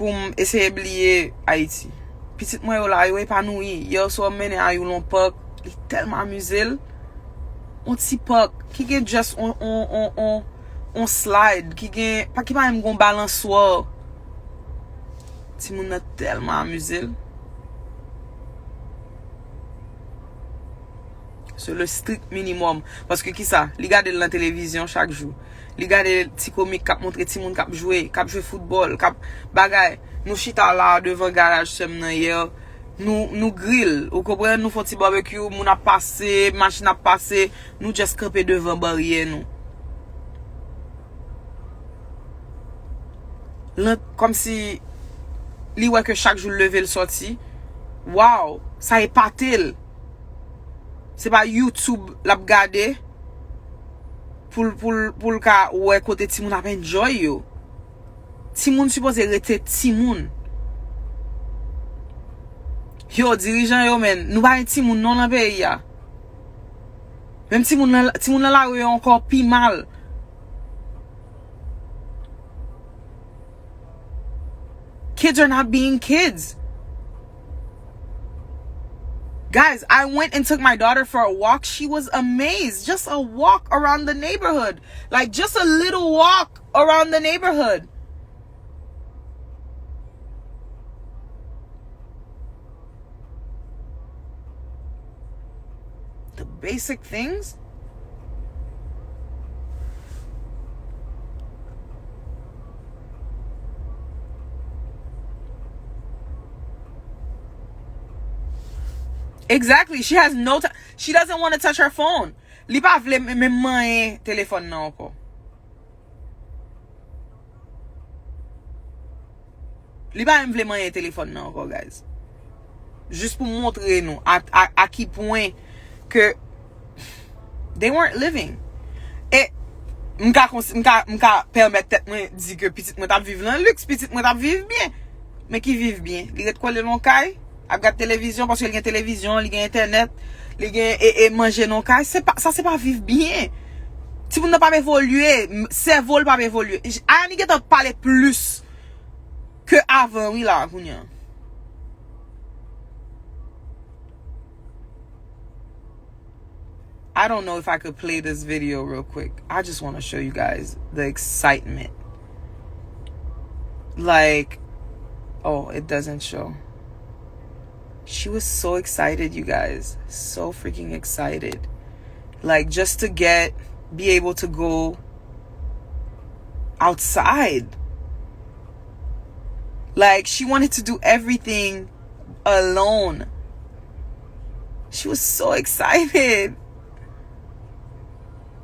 pou m eseye bliye Ayiti. Pitit mwen yo la, yo epanoui. Yè swa, m mennen Ayou l yon pak, li tèlman amize l. Yon ti pak ki gen just on, on, on, on, on slide, ki gen, pa, ki pa menm gon balanswa. Timoun nan tèlman amize l. Se le strict minimum. Paske kisa? Li gade l nan televizyon chak jou. Li gade ti komik k ap montre timoun k ap jwe, k ap jwe foutbòl, k ap bagay. Nou chita la devan garaj sè m nan yè. Nou, nou grill, ou konprann? Nou fè yon ti barbecue, moun ap pase, machin ap pase. Nou just kanpe devan baryè nou. Lan-, kòmsi li wè ke chak jou l leve, l sòti. Waw, sa epate l. Se pa YouTube l ap gade pou l, pou l, pou l ka wè kote timoun ap enjoy yo. Timoun sipoze rete timoun. Yo, dirijan yo, menn, nou pa gen timoun non nan peyi a. Menm timoun nan, timoun nan lari yo ankò pi mal. Kids are not being kids. Guys, I went and took my daughter for a walk. She was amazed. Just a walk around the neighborhood. Like, just a little walk around the neighborhood. The basic things. Exactly. She has no time. She doesn't want to touch her phone. Li pa vle menm manyen telefòn nan ankò. Li pa menm vle manyen telefòn nan ankò, guys. Jis pou montre nou a, a, a ki pwen ke they weren't living. E m ka kons-, m ka, m ka pèmèt tèt mwen di ke pitit mwen t ap viv nan liks, pitit mwen t ap viv byen. Men ki viv byen? Li ret kole nan yon kay, ap gad televizyon, paske li gen televizyon, li gen entènèt, li gen e, e manje nan yon kay. Se pa, sa se pa viv byen. Timoun nan p ap evolye, m-, sèvo l p ap evolye. J-, Ayani gentan pale plis ke avan, wi, la, kounye a. I don't know if I could play this video real quick. I just want to show you guys the excitement. Like, oh, it doesn't show. She was so excited, you guys. So freaking excited. Like, just to get, be able to go outside. Like, she wanted to do everything alone. She was so excited.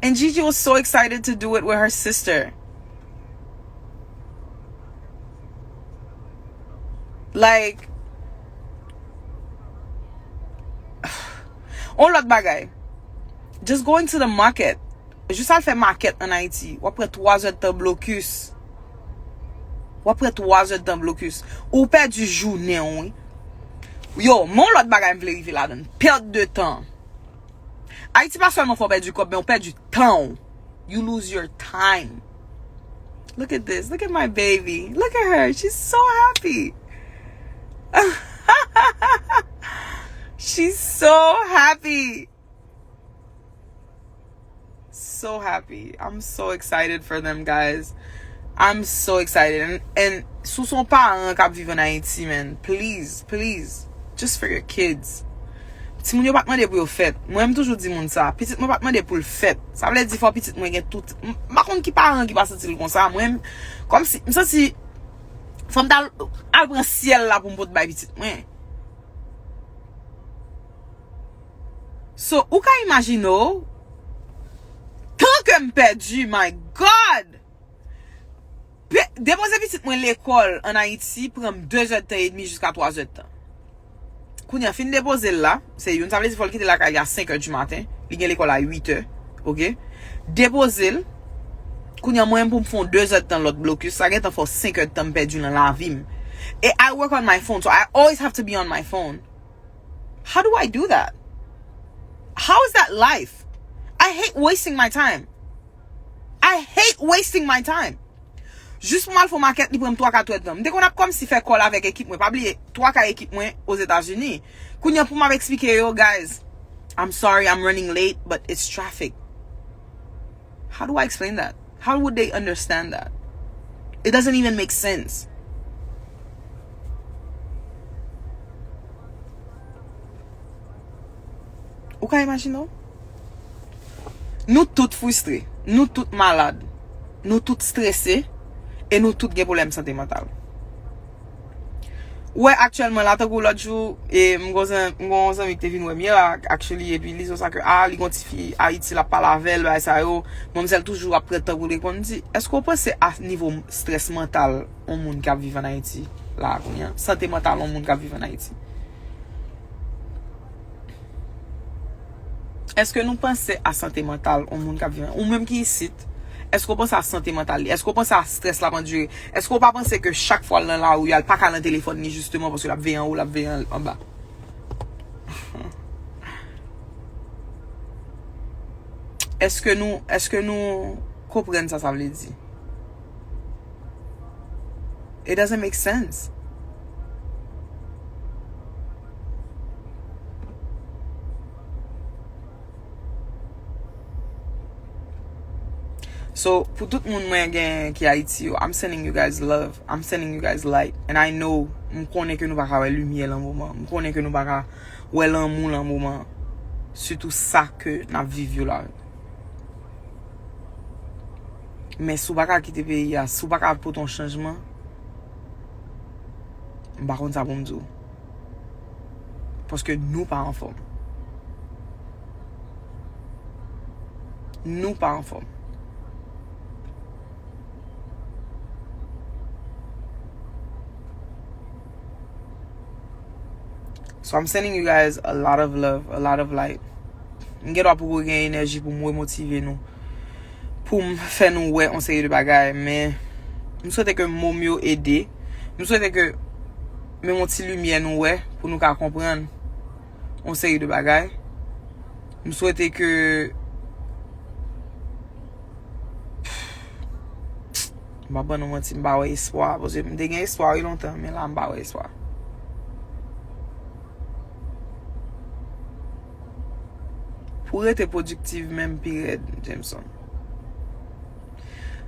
And Gigi was so excited to do it with her sister. Like, On lòt bagay. Just going to the market. Jis al fè makèt ann Ayiti. W ap pran twa zèdtan blokis. W ap pran twa zèdtan blokis. Ou pèdi jounen w, wi. Yo, men on lòt bagay m vle rive ladan. Pèt de tan. Ayiti pa sèlman fè w pèdi kòb, men w pèdi tan w. You lose your time. Look at this. Look at my baby. Look at her. She's so happy. She's so happy. So happy. I'm so excited for them, guys. I'm so excited. And, and si w se yon paran k ap viv ann Ayiti, man, please, please, just for your kids. Timoun yo pa t mande pou yo fèt. Mwen, m toujou di moun sa. Pitit mwen pa t mande pou l fèt. Sa vle di fò pitit mwen gen tout. M m pa konn ki paran ki pa santi l konsa. Mwen, kòmsi, m santi fò m t al, al pran syèl la pou m pot bay pitit mwen. So, ou ka imajine w, tan ke m pèdi, my God! Pe- depoze pitit mwen lekòl ann Ayiti pran m de zèdtan edmi jiska twa zèdtan. Kounye a, fin depoze l la, se youn, sa vle di fò l kite lakay li a senk è di maten, li gen lekòl a uit è, oke? Depoze l, kounye a, mwen menm pou m fè yon de zèdtan lòt blokis, sa gentan fè senk èdtan m pèdi nan lavi m. E I work on my phone, so I always have to be on my phone. How do I do that? How is that life? I hate wasting my time. I hate wasting my time. Jis pou m al fè makèt, li pran m twa kat èdtan. M te konn ap kòmsi fè kòl avèk ekip mwen. Pa bliye, twa ka ekip mwen Ozetazini. Kounye a pou m ap eksplike yo, guys, I'm sorry, I'm running late, but it's traffic. How do I explain that? How would they understand that? It doesn't even make sense. Ou ka imajine w? Nou tout fristre, nou tout malad, nou tout strese, e nou tout gen pwoblèm sante mantal. Ou wè aktyèlman la, tankou lòt jou, e m gon zan- m gon zanmi ki te vin wè m yè, actually, epi li di sa ke, ah, li gon ti fi Ayiti, l ap pale avè l, bagay sa yo. Manmzèl toujou ap pran tan pou l reponn. M di, èske w panse a nivo strès mantal yon moun k ap viv ann Ayiti la kounye a? Sante mantal yon moun k ap viv ann Ayiti? Èske nou panse a sante mantal yon moun k ap viv ann Ayiti? Ou menm ki isit, èske w panse a sante mantal li? Èske w panse a strès l ap andire? Èske w pa panse ke chak fwa l nan lari a, l pa ka nan telefòn li jisteman paske l ap veye anwo, l ap veye anba? Èske nou, èske nou konprann sa sa vle di? It doesn't make sense. So, pou tout moun mwen gen ki Ayiti yo, I'm sending you guys love. I'm sending you guys light. And I know, m konnen ke nou pa ka wè limyè lan moman. M konnen ke nou pa ka wè lanmou lan moman. Sitou sa ke n ap viv yo la. Men si w pa ka kite peyi a, si w pa ka pote yon chanjman, m pa konn sa pou m di w. Paske nou pa anfòm. Nou pa anfòm. So I'm sending you guys a lot of love, a lot of light. M gen dwa poko gen enèji pou m remotive nou, pou m fè nou wè yon seri de bagay, men m swete ke mo m yo ede. M swete ke menm yon ti limyè nou wè pou nou ka konprann yon seri de bagay. M swete ke M pa ban nou manti, m pa wè espwa. Paske m te gen espwa wi lontan, men la m pa wè espwa. Pou rete pwodiktif menm pi rèd, Jameson.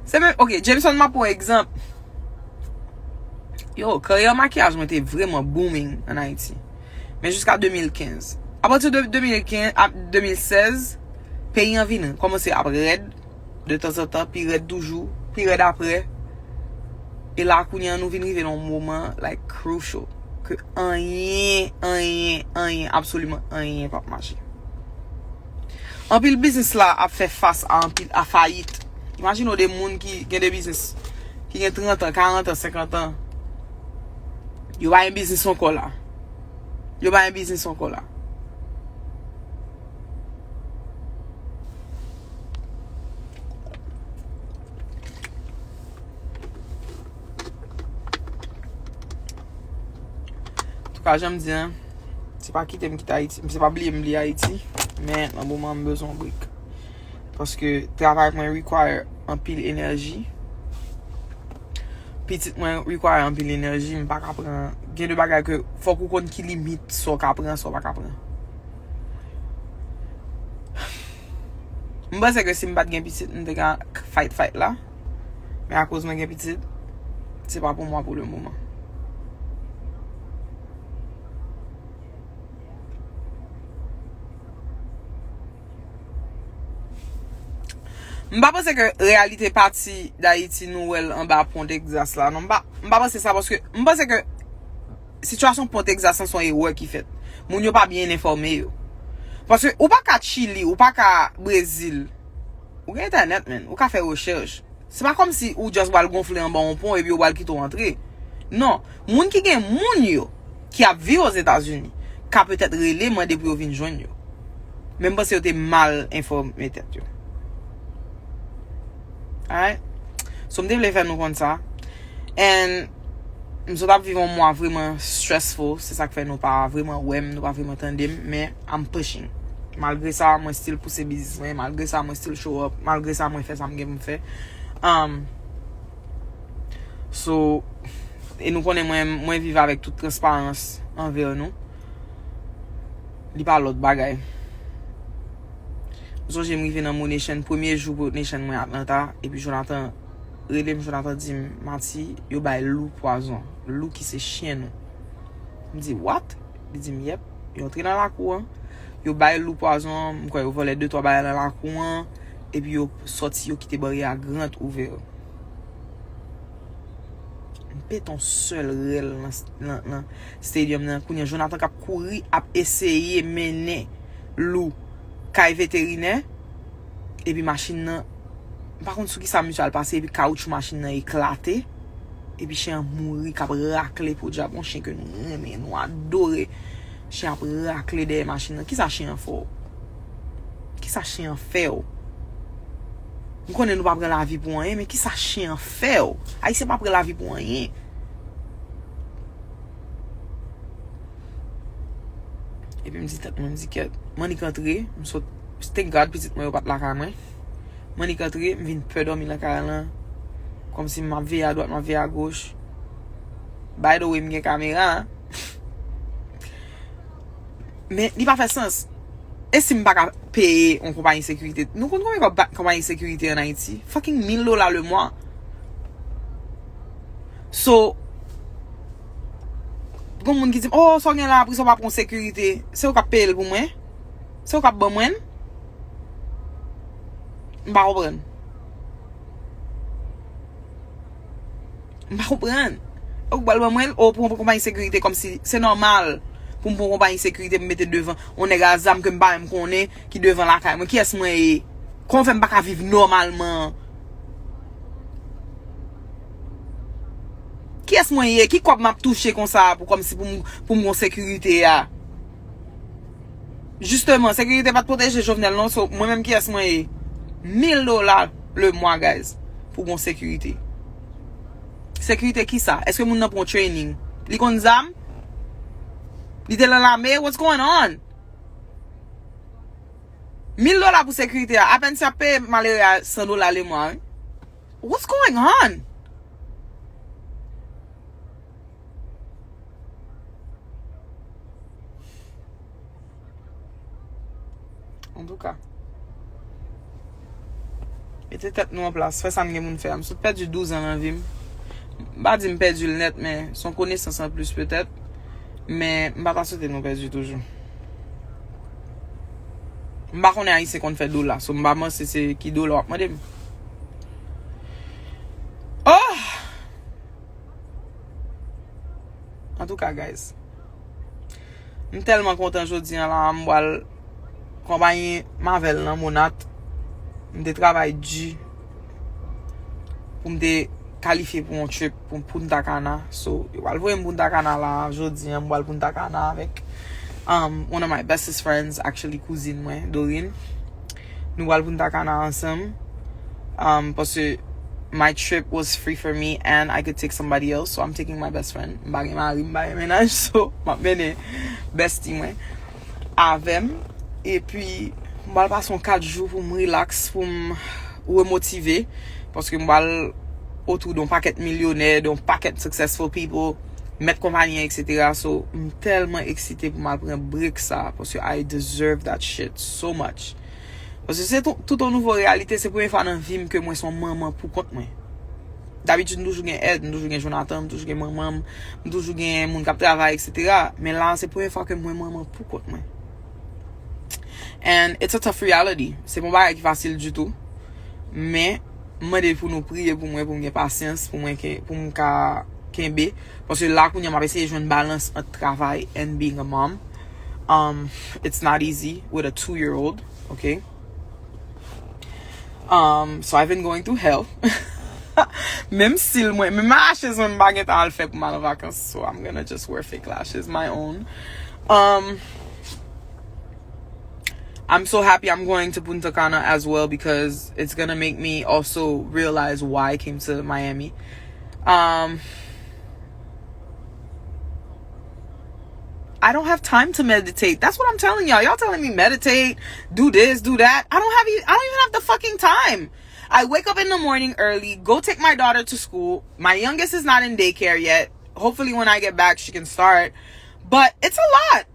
Se menm, ok, Jameson, m ap pran egzanp. Yo, karyè makiyaj mwen te vrèman booming ann Ayiti. Men jiska de mil kenz. Apati de de mil kenz, a, de mil sèz, peyi an vin kòmanse ap rèd. De tanzantan, pi rèd toujou, pi rèd apre. E la kounye a nou vin rive nan yon moman, like, crucial, ke anyen, anyen, anyen, absoliman anyen p ap mache. Anpil biznis la ap fè fas a anpil a fayit. Imajine w de moun ki gen de biznis ki gen trant an, karant an, senkant an. Yo pa gen biznis ankò la. Yo pa gen biznis ankò la. Ka jan m di an, se pa kite m kite Ayiti, se pa bliye m bliye Ayiti, men nan moman m bezwen yon break. Paske travay mwen require anpil enèji. Pitit mwen require anpil enèji, m pa ka pran. Gen de bagay ke fòk ou konn ki limit sa w ka pran, sa w pa ka pran. M panse ke si m pa t gen pitit, m te ka fight fight la. Men akoz mwen gen pitit, se pa pou mwen pou le moman. M pa panse ke reyalite pati Dayiti nou wè l anba pon Texas la. Non, m pa, m pa panse sa paske m panse ke sitiyasyon pon Texas lan se yon erè ki fèt. Moun yo pa byen enfòme yo. Paske ou pa ka Chili, ou pa ka Brezil. Ou gen entènèt, man. Ou ka fè rechèch. Se pa kòmsi ou just pral gonfle anba yon pon epi yo pral kite w antre. Non. Moun ki gen moun yo ki ap viv Ozetazini ka petèt rele mande pou yo vin jwenn yo. Men m panse yo te mal enfòme tèt yo. Alright? So, m te vle fè nou konn sa. And m sot ap viv yon mwa vreman stressful. Se sa k fè nou pa vreman wè m, nou pa vreman tande m. Men I'm pushing. Malgre sa, mwen still pouse biznis mwen. Malgre sa, mwen still show up. Malgre sa, mwen fè sa m gen pou m fè. Um, so, e nou konnen mwen, mwen viv avèk tout transparans anvè nou. Li pa lòt bagay. M sonje m rive nan Monation, premye jou Monation mwen Atlanta, epi Jonathan rele m, Jonathan di m, "Mati, yo bay Lou pwazon. Lou ki se chen nou." M di, "What?" Li di m, "Yep, yo antre nan lakou an, yo bay Lou pwazon an, m kwè yo vòlè de twa bagay nan lakou an, epi yo sòti, yo kite baryè a gran ouvè." M pete yon sèl rèl nan, nan, nan stadium nan. Kounye a, Jonathan k ap kouri, ap eseye mennen Lou kay veterinè, epi machin nan, m pa konn sou ki sa misye al pase, epi kawoutchou machin nan eklate, epi chen an mouri, k ap rakle podyab, yon chen ke nou renmen, nou adore. Chen ap rakle dèyè machin nan. Kisa chen an fè w? Kisa chen an fè w? M konnen nou pa pran lavi pou anyen, men kisa chen an fè w? Ayisyen pa pran lavi pou anyen. Epi m di tèt mwen, m di, "Kèt, m annik antre, m sot, thank God, pitit mwen yo pa t lakay mwen." M annik antre, m vin pè dòmi nan kay lan, kòmsi m ap veye adwat, m ap veye agoch. By the way, m gen kamera. Men li pa fè sans. E si m pa ka peye yon konpayi sekirite? Nou konn konbyen kòb ba-, konpayi sekirite an Ayiti? Fucking mil dola le mwa. So, gon moun ki di m, "Oh, sa w gen la, poukisa w pa pran sekirite?" Se ou k ap peye l pou mwen? Se ou k ap ban mwen l? M pa konprann. M pa konprann. Ou pral ban mwen l, ou pran konpayi sekirite kòmsi se nòmal pou m pran konpayi sekirite, m mete devan yon nèg a zam ke m pa menm konnen ki devan lakay mwen. Kiyès mwen ye? Kòman fè m pa ka viv nòmalman? Kiyès mwen ye? Ki kòb m ap touche konsa pou kòmsi pou m, pou m gon sekirite a? Jisteman, sekirite pa t pwoteje Jovenel non, so mwen menm kiyès mwen ye? Mil dola le mwa, guys, pou gon sekirite. Sekirite kisa? Èske moun nan pran training? Li konn zam? Li te nan lame? What's going on? Mil dola pou sekirite a. Apèn si ap peye malere a san dola le mwa, wi. What's going on? Antouka, mete tèt nou an plas, fè sa n gen pou n fè a. M sot pèdi douz an nan vi m. M pa di m pèdi l nèt, men se yon konesans anplis petèt. Men m pa ta swete nou pèdi toujou. M pa konnen Ayisyen konn fè dola, so m pa panse se ki dola w ap mande m. Oh! Antouka, guys. M tèlman kontan jodi an la, m pral konpayi Mavel nan Monat. M te travay di pou m te kalifye pou yon trip pou Punta Cana. So, yo pral voye m Punta Cana la jodi an, m pral Punta Cana avèk, um, one of my bestest friends, actually, kouzin mwen, Dorine. Nou pral Punta Cana ansanm. Um, paske my trip was free for me and I could take somebody else. So I'm taking my best friend. M pa gen mari, m pa gen mennaj, so m ap mennen bestie mwen avè m. Epi, m pral pase yon kat jou pou m relax, pou m remotive. Paske m pral otou de yon pakèt milyonè, de yon pakèt successful people, mèt konpayi an, et cetera. So, m tèlman eksite pou m al pran break sa, paske I deserve that shit so much. Paske se tou, tout yon nouvo reyalite, se premye fwa nan vi m ke mwen se yon manman pou kont mwen. Dabitid, m toujou gen èd, m toujou gen Jonathan, m toujou gen manman m, m toujou gen moun k ap travay, et cetera. Men la, se premye fwa ke mwen manman pou kont mwen. And it's a tough reality. Se pa yon bagay ki fasil ditou. Men, m mande pou nou priye pou mwen, pou m gen pasyans, pou mwen ke, pou m ka kenbe. Paske la, kounye a, m ap eseye jwenn balans ant travay and being a mom. Um, it's not easy with a two-year-old, okay? Um, so I've been going through hell. Menm cils mwen, menm lashes mwen, m pa gentan al fè pou m al an vakans. So I'm gonna just wear fake lashes, my own. Um, I'm so happy I'm going to Punta Cana as well because it's gonna make me also realize why I came to Miami. Um, I don't have time to meditate. That's what I'm telling y'all. Y'all telling me meditate, do this, do that. I don't have e- I don't even have the fucking time. I wake up in the morning early, go take my daughter to school. My youngest is not in daycare yet. Hopefully when I get back she can start. But it's a lot.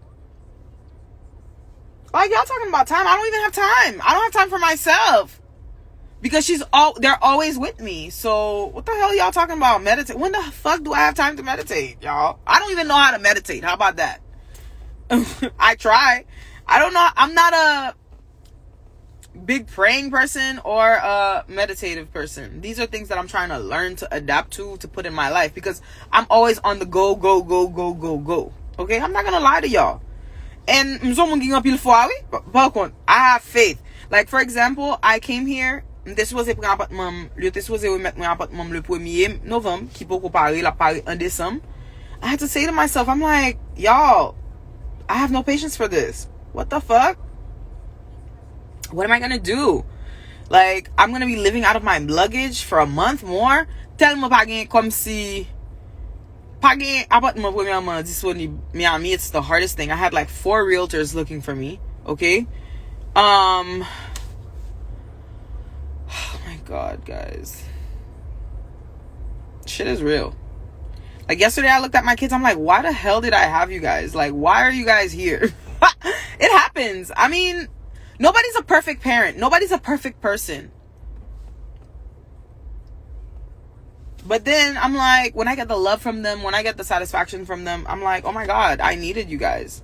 Like, y'all talking about time. I don't even have time. I don't have time for myself. Because she's all they're always with me. So what the hell y'all talking about? Meditate. When the fuck do I have time to meditate, y'all? I don't even know how to meditate. How about that? I try. I don't know. I'm not a big praying person or a meditative person. These are things that I'm trying to learn to adapt to, to put in my life because I'm always on the go, go, go, go, go, go. Okay? I'm not gonna lie to y'all. And m se yon moun ki gen anpil fwa, wi. Pa kont, I have faith. Like, for example, I came here, m te sipoze pran apatman m, yo te sipoze remèt mwen apatman m le premye novanm, ki poko pare, l ap pare an desanm. I had to say to myself, I'm like, y'all, I have no patience for this. What the fuck? What am I gonna do? Like, I'm gonna be living out of my luggage for a month more? Tèlman pa gen, kòmsi pa gen apatman premyèman disponib Miami. It's the hardest thing. I had like four realtors looking for me. Okay. Um. Oh my God, guys. Shit is real. Like yesterday, I looked at my kids. I'm like, why the hell did I have you guys? Like, why are you guys here? It happens. I mean, nobody's a perfect parent. Nobody's a perfect person. But then I'm like, when I get the love from them, when I get the satisfaction from them, I'm like, oh my God, I needed you guys.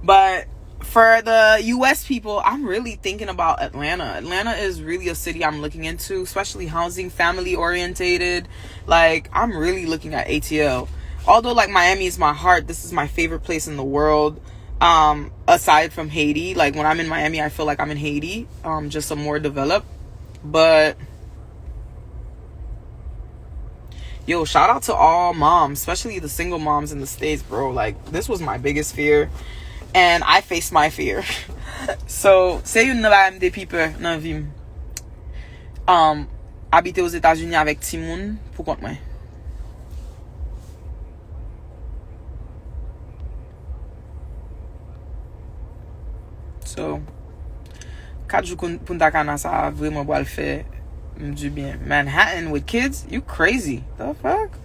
But for the U S people, I'm really thinking about Atlanta. Atlanta is really a city I'm looking into, especially housing, family orientated. Like, I'm really looking at A T L. Although, like, Miami is my heart, this is my favorite place in the world. Um, aside from Haiti, like, when I'm in Miami, I feel like I'm in Haiti, um, just a more developed. But yo, shout out to all moms, especially the single moms in the States, bro. Like, this was my biggest fear, and I faced my fear. So, se youn nan bagay m te pi pè nan vi m. Um, abite Ozetazini avèk timoun pou kont mwen. So, kat jou Kun- Punta Cana sa a vrèman pral fè m du bien. Manhattan with kids? You crazy. The fuck?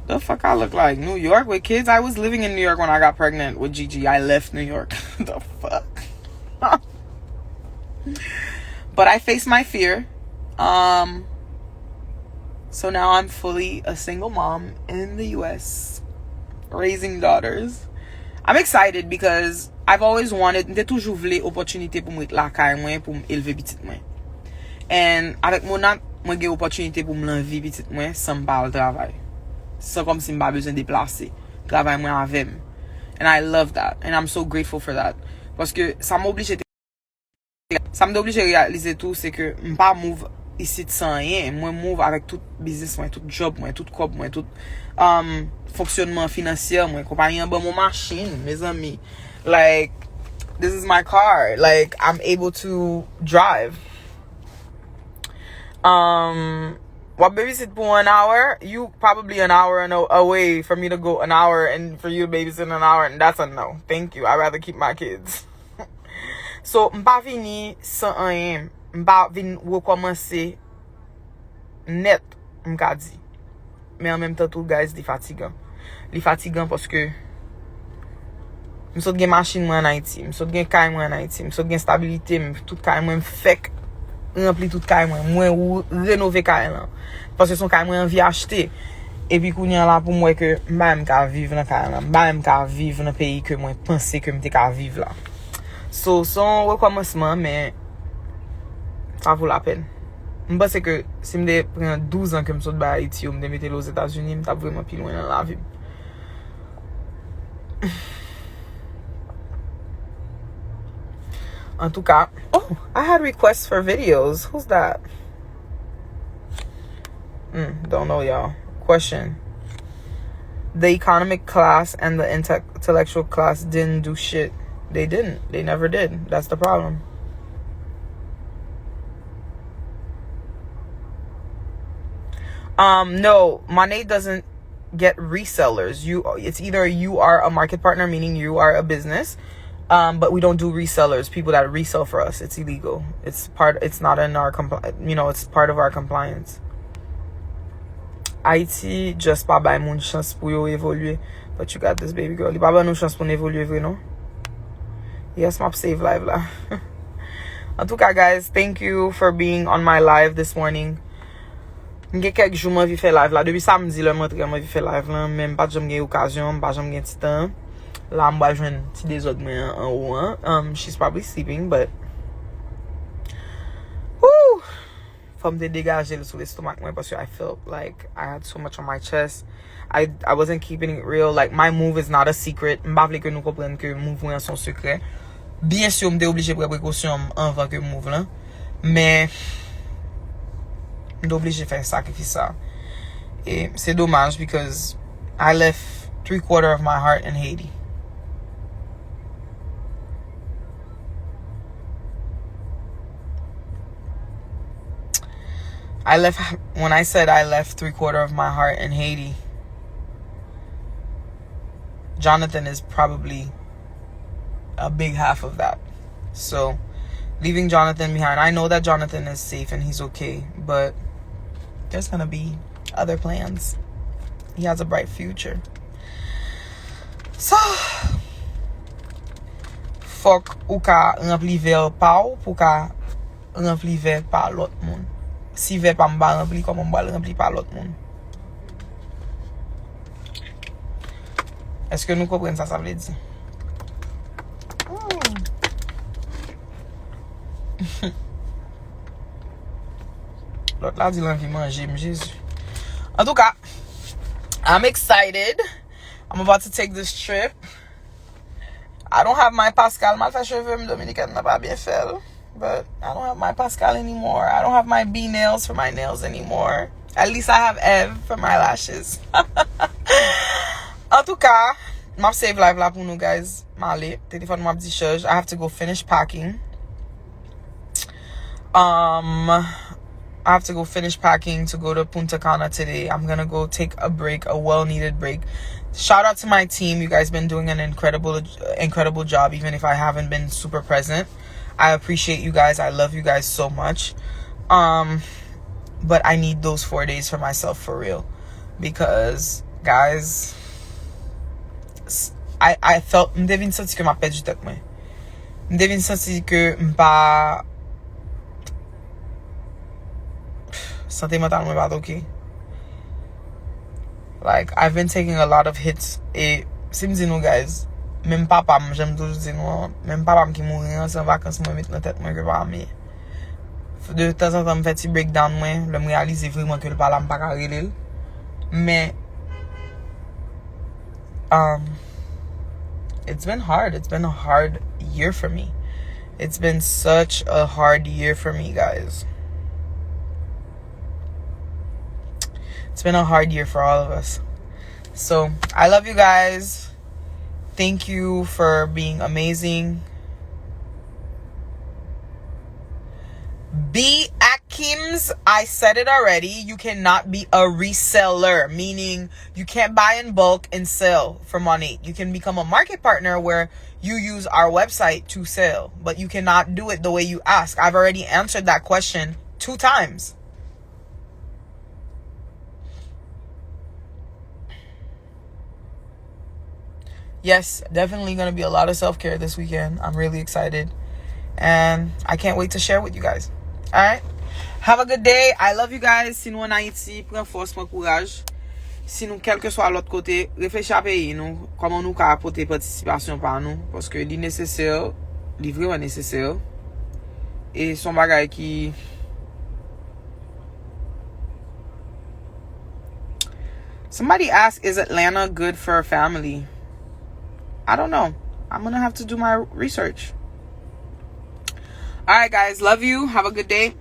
The fuck I look like? New York with kids? I was living in New York when I got pregnant with Gigi. I left New York. The fuck? But I faced my fear. Um, so now I'm fully a single mom in the U S, raising daughters. I'm excited because I've always wanted, m te toujou vle opòtinite pou m ret lakay mwen, pou m elve pitit mwen. And avèk Monat, mwen gen opòtinite pou m lan vi pitit mwen san m pa al travay. San kòmsi m pa bezwen deplase. Travay mwen avè m. And I love that. And I'm so grateful for that. Paske sa m oblije te, sa m te oblije reyalize tou, se ke m pa move isit san anyen. Mwen move avèk tout biznis mwen, tout djòb mwen, tout kòb mwen, tout, um, fonksyònman finansyè mwen. Konpayi an ban m yon machin, mezanmi. Like, This is my car. Like, I'm able to drive. Um, w ap babysit pou an hour, you probably an hour and a- away for me to go an hour and for you to babysit an hour, and that's a no. Thank you. I'd rather keep my kids. So, m pa vini san anyen. M pa vin rekòmanse nèt, m ka di. Men an menm tan tou, guys, li fatigan. Li fatigan paske m sot gen machin mwen ann Ayiti, m sot gen kay mwen ann Ayiti, m sot gen stabilite m, tout kay mwen, m fèk ranpli tout kay mwen. Mwen ou- renove kay lan. Paske se yon kay mwen anvi achte. Epi kounye a la pou m wè ke m pa menm ka viv nan kay lan. M pa menm ka viv nan peyi ke mwen panse ke m te ka viv la. So, se yon rekòmansman, men sa vo lapèn. M panse ke si m te pran douz an ke m sot bay Ayiti yo, m te mete l Ozetazini, m t ap vrèman pi lwen nan lavi m. Antouka, oh, I had requests for videos. Who's that? Mm, don't know, y'all. Question. The economic class and the inte- intellectual class didn't do shit. They didn't. They never did. That's the problem. Um, no, Monet doesn't get resellers. You, it's either you are a market partner, meaning you are a business, um, but we don't do resellers. People that resell for us, it's illegal. It's part. It's not in our compli- You know, it's part of our compliance. Haiti just pa bay moun chans pou yo evolye. But you got this, baby girl. Li pa ban nou chans pou n evolye vre, non. Yes, m ap save live la. Antouka, guys, thank you for being on my live this morning. M gen kèk jou m anvi fè live la. Depi samdi lè m antre, m anvi fè live la, men m pa t janm gen okazyon, m pa janm gen ti tan. La, m pral jwenn ti dezòd mwen an anwo an. Um, she's probably sleeping, but woo! Fò m te degaje l sou lestomak mwen paske I felt like I had so much on my chest. I, I wasn't keeping it real. Like, my move is not a secret. M pa vle ke nou konprann ke move mwen an se yon sekrè. Byen si, m te oblije pran prekosyon m anvan ke move lan. Men, m te oblije fè sakrifis sa. E se domaj because I left three quarter of my heart in Haiti. I left, when I said I left three quarter of my heart in Haiti, Jonathan is probably a big half of that. So, leaving Jonathan behind, I know that Jonathan is safe and he's okay, but there's gonna be other plans. He has a bright future. So, fòk ou ka ranpli vè pa w pou w ka ranpli vè pa lòt moun. Si vè pa m pa ranpli, kòman m pral ranpli pa lòt moun? Èske nou konprann sa sa vle di? Hmm. Lòt la di l anvi manje m, Jezi. Antouka, I'm excited. I'm about to take this trip. I don't have my Pascal. M al fè cheve m, Dominikèn nan pa byen fè l. But I don't have my Pascal anymore. I don't have my B nails for my nails anymore. At least I have Eve for my lashes. Antouka, m ap save live la pou nou, guys. M ale. Telefòn mwen ap dichaj. I have to go finish packing. Um, I have to go finish packing to go to Punta Cana today. I'm gonna go take a break, a well-needed break. Shout out to my team. You guys been doing an incredible, incredible job, even if I haven't been super present. I appreciate you guys. I love you guys so much. Um, but I need those four days for myself for real, because, guys, s- I, I felt, m te vin santi ke m ap pèdi tèt mwen. M te vin santi ke m pa, sante mantal mwen pa t ok. Like, I've been taking a lot of hits. E si m di nou, guys, menm papa m, jan m toujou di nou an, menm papa m ki mouri an, se yon vakans mwen met nan tèt mwen ke pa m ye. De tanzantan, m fè ti breakdown mwen, lè m reyalize vrèman ke l pa la, m pa ka rele l. Men, um, it's been hard. It's been a hard year for me. It's been such a hard year for me, guys. It's been a hard year for all of us. So, I love you guys. Thank you for being amazing. I said it already, you cannot be a reseller, meaning you can't buy in bulk and sell for Monique. You can become a market partner where you use our website to sell, but you cannot do it the way you ask. I've already answered that question two times. Yes, definitely gonna be a lot of self-care this weekend. I'm really excited. And I can't wait to share with you guys. Alright? Have a good day. I love you guys. Si nou ann Ayiti, pran fòs, pran kouraj. Si nou kèlkeswa lòt kote, reflechi a peyi nou, kòman nou ka pote patisipasyon pa nou, paske li nesesè, li vreman nesesè. E se yon bagay ki Somebody asked, is Atlanta good for a family? I don't know. I'm gonna have to do my research. All right, guys. Love you. Have a good day.